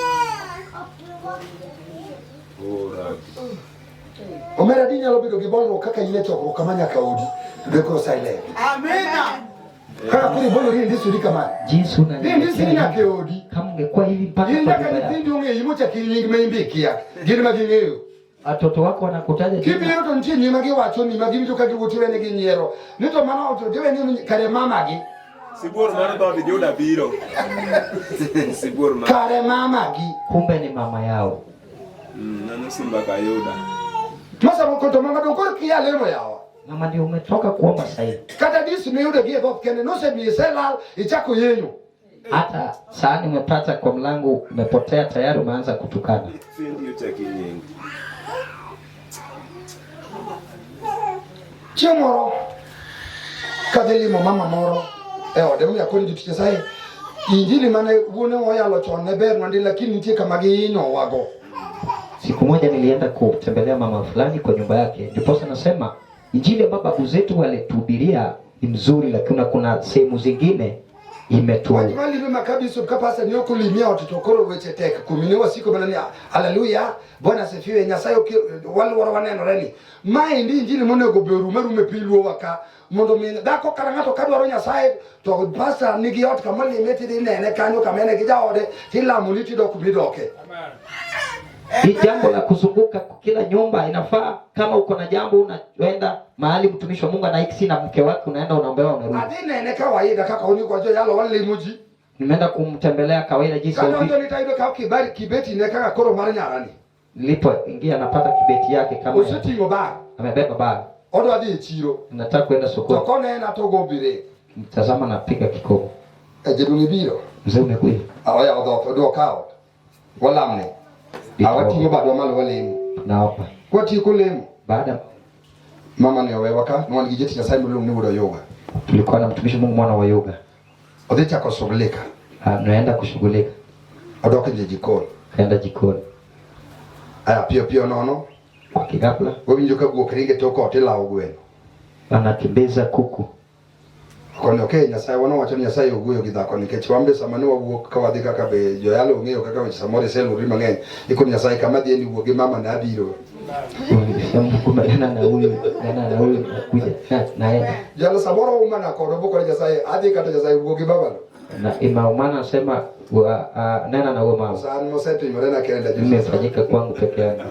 Omera di nyalo bedo gi bolruok kaka in e chokruok kama nyaka odi. To be koro silent. Amina. Kaka koro ibolori indisori kama. Jinsi Di indisori unanyenyekea nyaka e odi. kama ungekuwa hivi mpaka In kwa nyaka nyumba yako. nyithindi ong'eyi mochak nying ma imbe ikia. Gin ma ging'eyo. Watoto wako wanakutaja jina. Kibiro to nitie nyima giwacho ni ma giwinjo ka giwuotho iwene gi nyiero. Ni to mano to tiweni kare mamagi. Sibuor mar dhood Juda biro. Sibuor mar. Kare mamagi. Kumbe ni mama yao. Nano simba ka Yuda. Masa moko to mama dong koro kia lemo yawa. Mama ndio umetoka kuomba sasa hivi. Kata dis miyudo gi e dhoth kende nosemiyi iselal ichako yenyo. Hata sahani umepata kwa mlango umepotea tayari umeanza kutukana. Fendi ochaki nying. Chieng' moro kadhi limo mama moro e ode momiyo akoni jotich Nyasaye injili mane wuone oyalo chon ne ber nandi lakini nitie kama gihinyowago. Siku moja nilienda kutembelea mama fulani kwa nyumba yake, ndiposa nasema injili ambayo babu zetu walituhubiria ni mzuri, lakini kuna sehemu zingine imetu Wach malime ma kabisa ka pasa ni ok olimi e ot to koro weche tek kuomi ne wasiko mana ni haleluya Bwana asifiwe Nyasaye ok waluoro wanenore ni maendi injili monego be orum arum e piny luowa ka mondo mi dhako kata ng'ato kadwaro Nyasaye to pasa nigi ot kama olime tidhi nene kanyo kama ene gi jaode tilamoni tidok kumidoke. Hii jambo la kuzunguka kila nyumba inafaa. Kama uko na jambo unaenda mahali mtumishi wa Mungu anaishi na mke wake, unaenda unaombewa, unarudi. Adhi nene kawaida kaka onego joyalo walimo ji. Nimeenda kumtembelea kawaida jinsi Kadonjo alivyo. ni tayudo ka kibari kibeti ne kaka koro mar nyarani. Nilipoingia napata kibeti yake kama Oseting'o bag amebeba bag, odwa dhi e chiro. nataka kwenda To sokoni. konena to go bire. Mtazama, napiga kikopo. E jaduong' ibiro. Mzee umekuja, Oyawo dhoot oduok ot. Walamne. Awating'o badwa malo walemo. naomba. Kwatieko lemo. Baada Mama ne owewa ka ne wan gi jatich Nyasaye miluongo ni Wuod Oyuga. tulikuwa na mtumishi Mungu mwana wa yoga, Odhi chako shughulika. anaenda kushughulika, Odok e jikon. kaenda jikoni Aya piyo piyo nono. kwa kighafla, Wawinjo ka guok ringe tok ot ilawo gweno. anakimbiza kuku. Koni okey Nyasaye wan wawacho ni Nyasaye owuoyo gi dhako nikech wan be sama ne wawuok ka wadhi kaka be joyalo ong'eyo kaka weche samoro iseluri mang'eny ikoni Nyasaye kama adhiye ni wuo gi mama na abiro. Mungu nena na huyu, nena na huyu, nakuja na naenda Jalo samoro umana kodwa bokore Nyasaye adhi kata Nyasaye wuo gi babano. na imaumana anasema nena na huyo mama, San mosetimore na kenda Joseph. imefanyika kwangu peke yangu,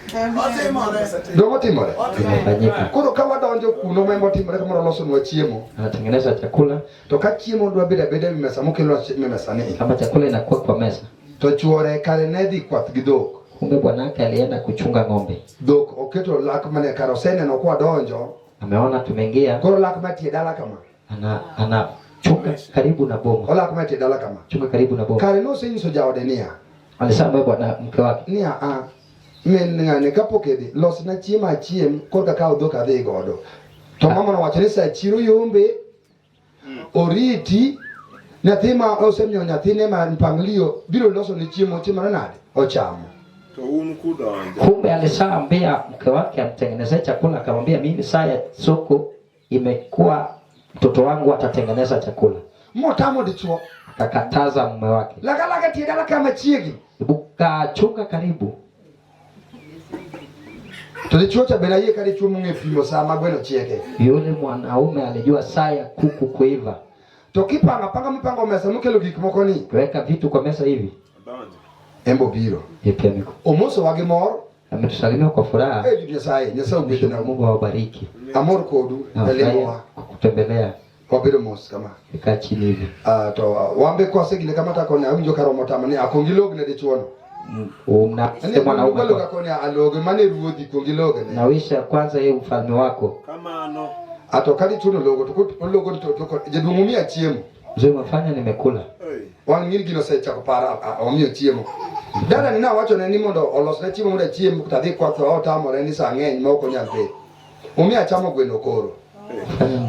Otimore. Dongo timore. imefanyika. Koro ka wadonjo kuno ma emotimore kamoro olosonwa chiemo. Anatengeneza chakula, To ka chiemo dwa bedo abeda e wi mesa mokelnwa e mesa ni. kama chakula inakuwa kwa meza. To chuore kare ne dhi kwath gi dhok. Kumbe bwanake alienda kuchunga ng'ombe, Dhok oketo lak mane kare oseneno kwa donjo. ameona tumeingia, Koro lak matie dala kama. ana anachunga karibu na boma, Olak matie dala kama. chunga karibu na boma. Kare nosenyiso jaode niya. Alisema wewe bwana mke wake, Niya a min ng'ane kapok idhi losna chiemo achiem korka kawo dhok adhi godo. To mama nowacho ni sa chiro yombe oriti nyathi ma osemiyo nyathine ma mpanglio biro loso ne chiemo timore nade ochamo. To un kudonjo. kumbe alishaambia mke wake amtengenezee chakula, akamwambia mimi saa ya soko imekuwa, mtoto wangu atatengeneza chakula. Motamo dichuo Akakataza mume wake, laka laka tie dala kama chiegni. hebu kachunga karibu. To dichuo cha bende ayie ka dichuo mong'e pimo sa ma gweno chieke. Yule mwanaume alijua saa ya kuku kuiva, To kipango apanga mipango mesa mokelo gik moko ni kuweka vitu kwa meza hivi. Odonjo. embo biro. Yeye pia miko Omosowa gi mor. ametusalimia kwa furaha. Eh Nyasaye, Nyasaye ogwedhna. Mungu awabariki. Amor kodu e Nafurahia limowa. kwa kutembelea, Wabedo mos kama. nikaa chini hivi. Ah, to wambe kwasegine kama takoni awinjo karomo tama ni akwong ilogne dichuono. Mna Ani mwanaume aloga koni aloge mane ruodhi kuong ilogne. nawisha kwanza yeye ufalme wako. Kamano. Ato ka dichuono ologo to ologo to to jaduong' omiya chiemo. Mzee umefanya nimekula. Hey. Wan ng'in gino osechako paro omiyo chiemo. Dada ni nawachone ni mondo olosne chiemo mondo achiem to adhi kwath otamore ni saa ng'eny ma ok onyal dhi. Omiyo achamo gweno koro.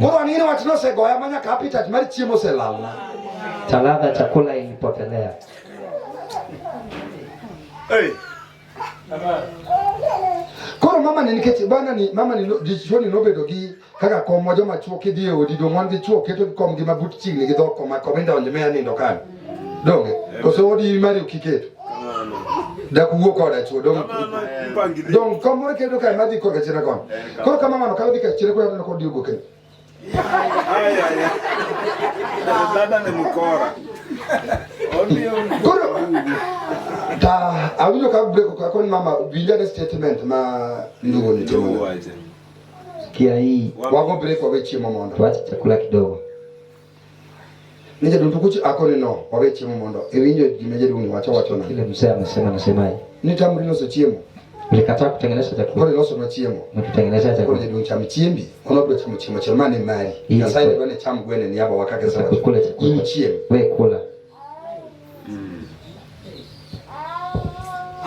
Koro an ng'in wach nosegoya ma nyaka appetite mar chiemo oselalna. Talanta chakula ilipotelea. Hey. Koro mama ni nikech bana ni mama ni dichuo ni nobedo gi kaka komwa joma chuo kidhi e odi dong wan gi chuo keto gi kom gi mabut chiegni gi dho koma kom idonje me anindo kanyo. Donge? Koso odi mari ok iketo. Kamano. Dak wuo koda chuo dong. Kamano mpangilio. Dong kom moro keto kae madhi korka chien kono. Koro kama mano kalo dhi ka chien kono aneno kod yugo kendo. Ay, ay, ay. Dada ni mkora. Omiyo Koro ta awinjo ka break ka kon mama winja ne statement ma ndugu ni timo. wache. Sikia hii, Wago break wawe chiemo mondo. tuache chakula kidogo. Ni jaduong' to kuchi akoni no wawe chiemo mondo iwinjo gima jaduong' ni wacho wacho na. Kile mzee amesema, anasemaje? Ni tamri loso chiemo. Ulikataa kutengeneza Koro chakula, ilosonwa chiemo. umetutengenezea Koro chakula, jaduong' cham chiembi. Ono biro chamo chiemo achiel mane mari. Ili Nyasaye kwe- dwa ni cham gwene niaba wa kaka Sasa sawa. kukula chakula. In chiem. We kula.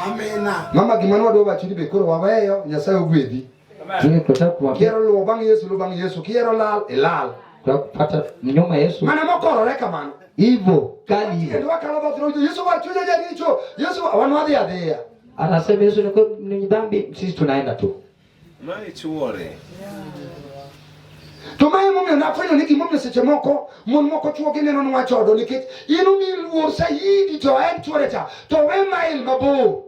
Amina. Mama gima nwadwa wacho ni be koro waweyo Nyasaye ogwedhi. Kile tunataka kuambia, Kihero luwo bang' Yesu luw bang' Yesu. Kihero lal ilal. tunataka kupata nyuma Yesu Mana mokorore kamano. hivyo kali hivyo. Kendo wakalo dhoth no Yesu wacho jaricho. Yesu wan wadhi adhiya. Anasema Yesu ni ni dhambi, sisi tunaenda tu. Ma ichuore. To mae emomiyo nafwenyo ni gimomiyo seche moko mon moko chuo gineno ni wachodo nikech in omi luor saidi to en chuore cha to we mail mabor.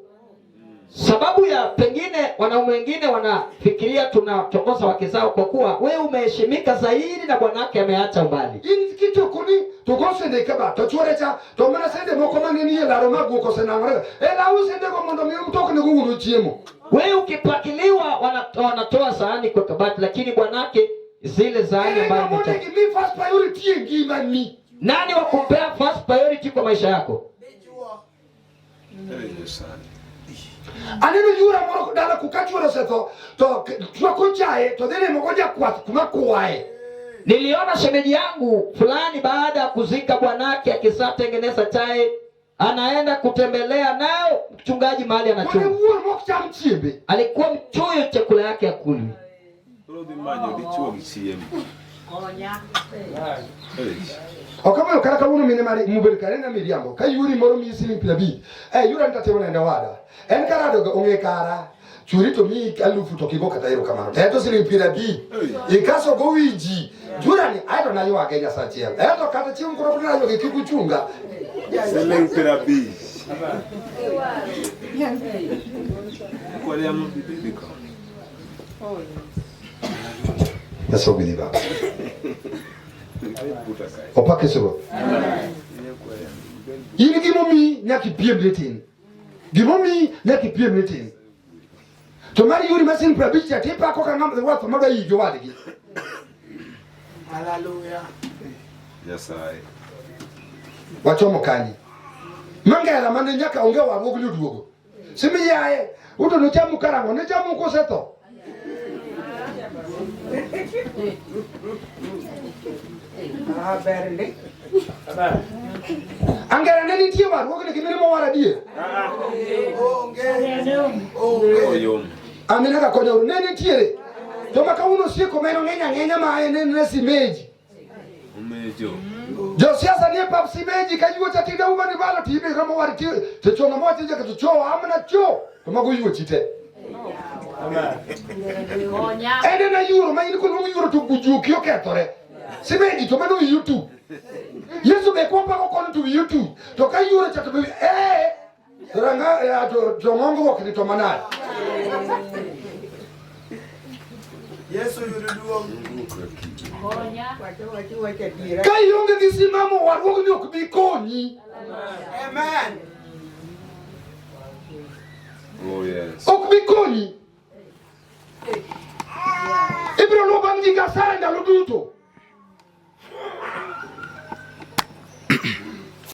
Sababu ya pengine wanaume wengine wanafikiria tunatongoza wake zao kwa kuwa wewe umeheshimika zaidi na bwanake ameacha umbali. In kitoko ni to go sende ka ba to chuore cha to mana sende moko mane nie laro mag guok osenang'ore. E law sendego mondo mi mtoknego wuonu chiemo. Wewe ukipakiliwa wanatoa sahani kwa kabati, lakini bwanake zile sahani Ere ambayo ng'ama imetoka. onego imi first priority e ngimani? Nani wa kumpea first priority kwa maisha yako? Eh, Nyasaye. Aneno yura moro dala ku ka chuore osetho to chwako chae to dhi limo go jakwath kuma kwaye. Niliona shemeji yangu fulani baada ya kuzika bwanake akisatengeneza chai anaenda kutembelea nao mchungaji mahali Kone anachunga. wuor mok cham chiembe. Alikuwa mchoyo chakula yake akuli. Koro dhi manyo dichuo gi chiemo. Eh. Ok amoyo kata kawuono mine mare mubed kare na miriambo ka yuri moro miyi siling piero abich eh yura ni tatimo nende wada en karado go ong'e kara churi to miyi alufu to kigo kata erokamano to en to siling piero abich ikaso go wi ji jura ni aeto naywage nyasachiel eto kata chieng' koro pod naywage kik uchunga Siling piero abich. Kwari amo bibedi koni. Nyasaye ogwedhi baba Ibed buta kae. opak Yesu Ruoth in gimomiyi nyaka ipiemri tin gimomiyi nyaka ipiemri tin to mar yuri ma siling piero abich cha tipako ka ng'ama wath madwa yii jowadgi Hallelujah. Nyasaye. wachomo kanye mangera mane nyaka onge warruok ni oduogo simi yaye uto nochamu karang'o nochamu kosetho angera ne nitie warruok ni gimirimo war adier Onge. Onge. Oyom. amina ka konyoru ne nitiere to ma kawuono osieko ma en ong'eny ang'enya ma en en simeji Omejo. josiasa nie pap simeji ka yuocha tinde uma ni balo tibe romo war ti to chono mo tije to cho amna cho to mago yuochi te en en ayuro ma in koluong yuro to bujuki okethore simeji to mano wiyi tu yesu be kwapako kono to wiyi tu to ka yuro cha to be eh to ranga eh, to ng'ongruok ni to manade Yesu yudo duong'. ka ionge gi simamo warruogni ok bi konyi Amen. Oh yes. ok bi konyi ibiro luwo bang' ji gasara ndalo duto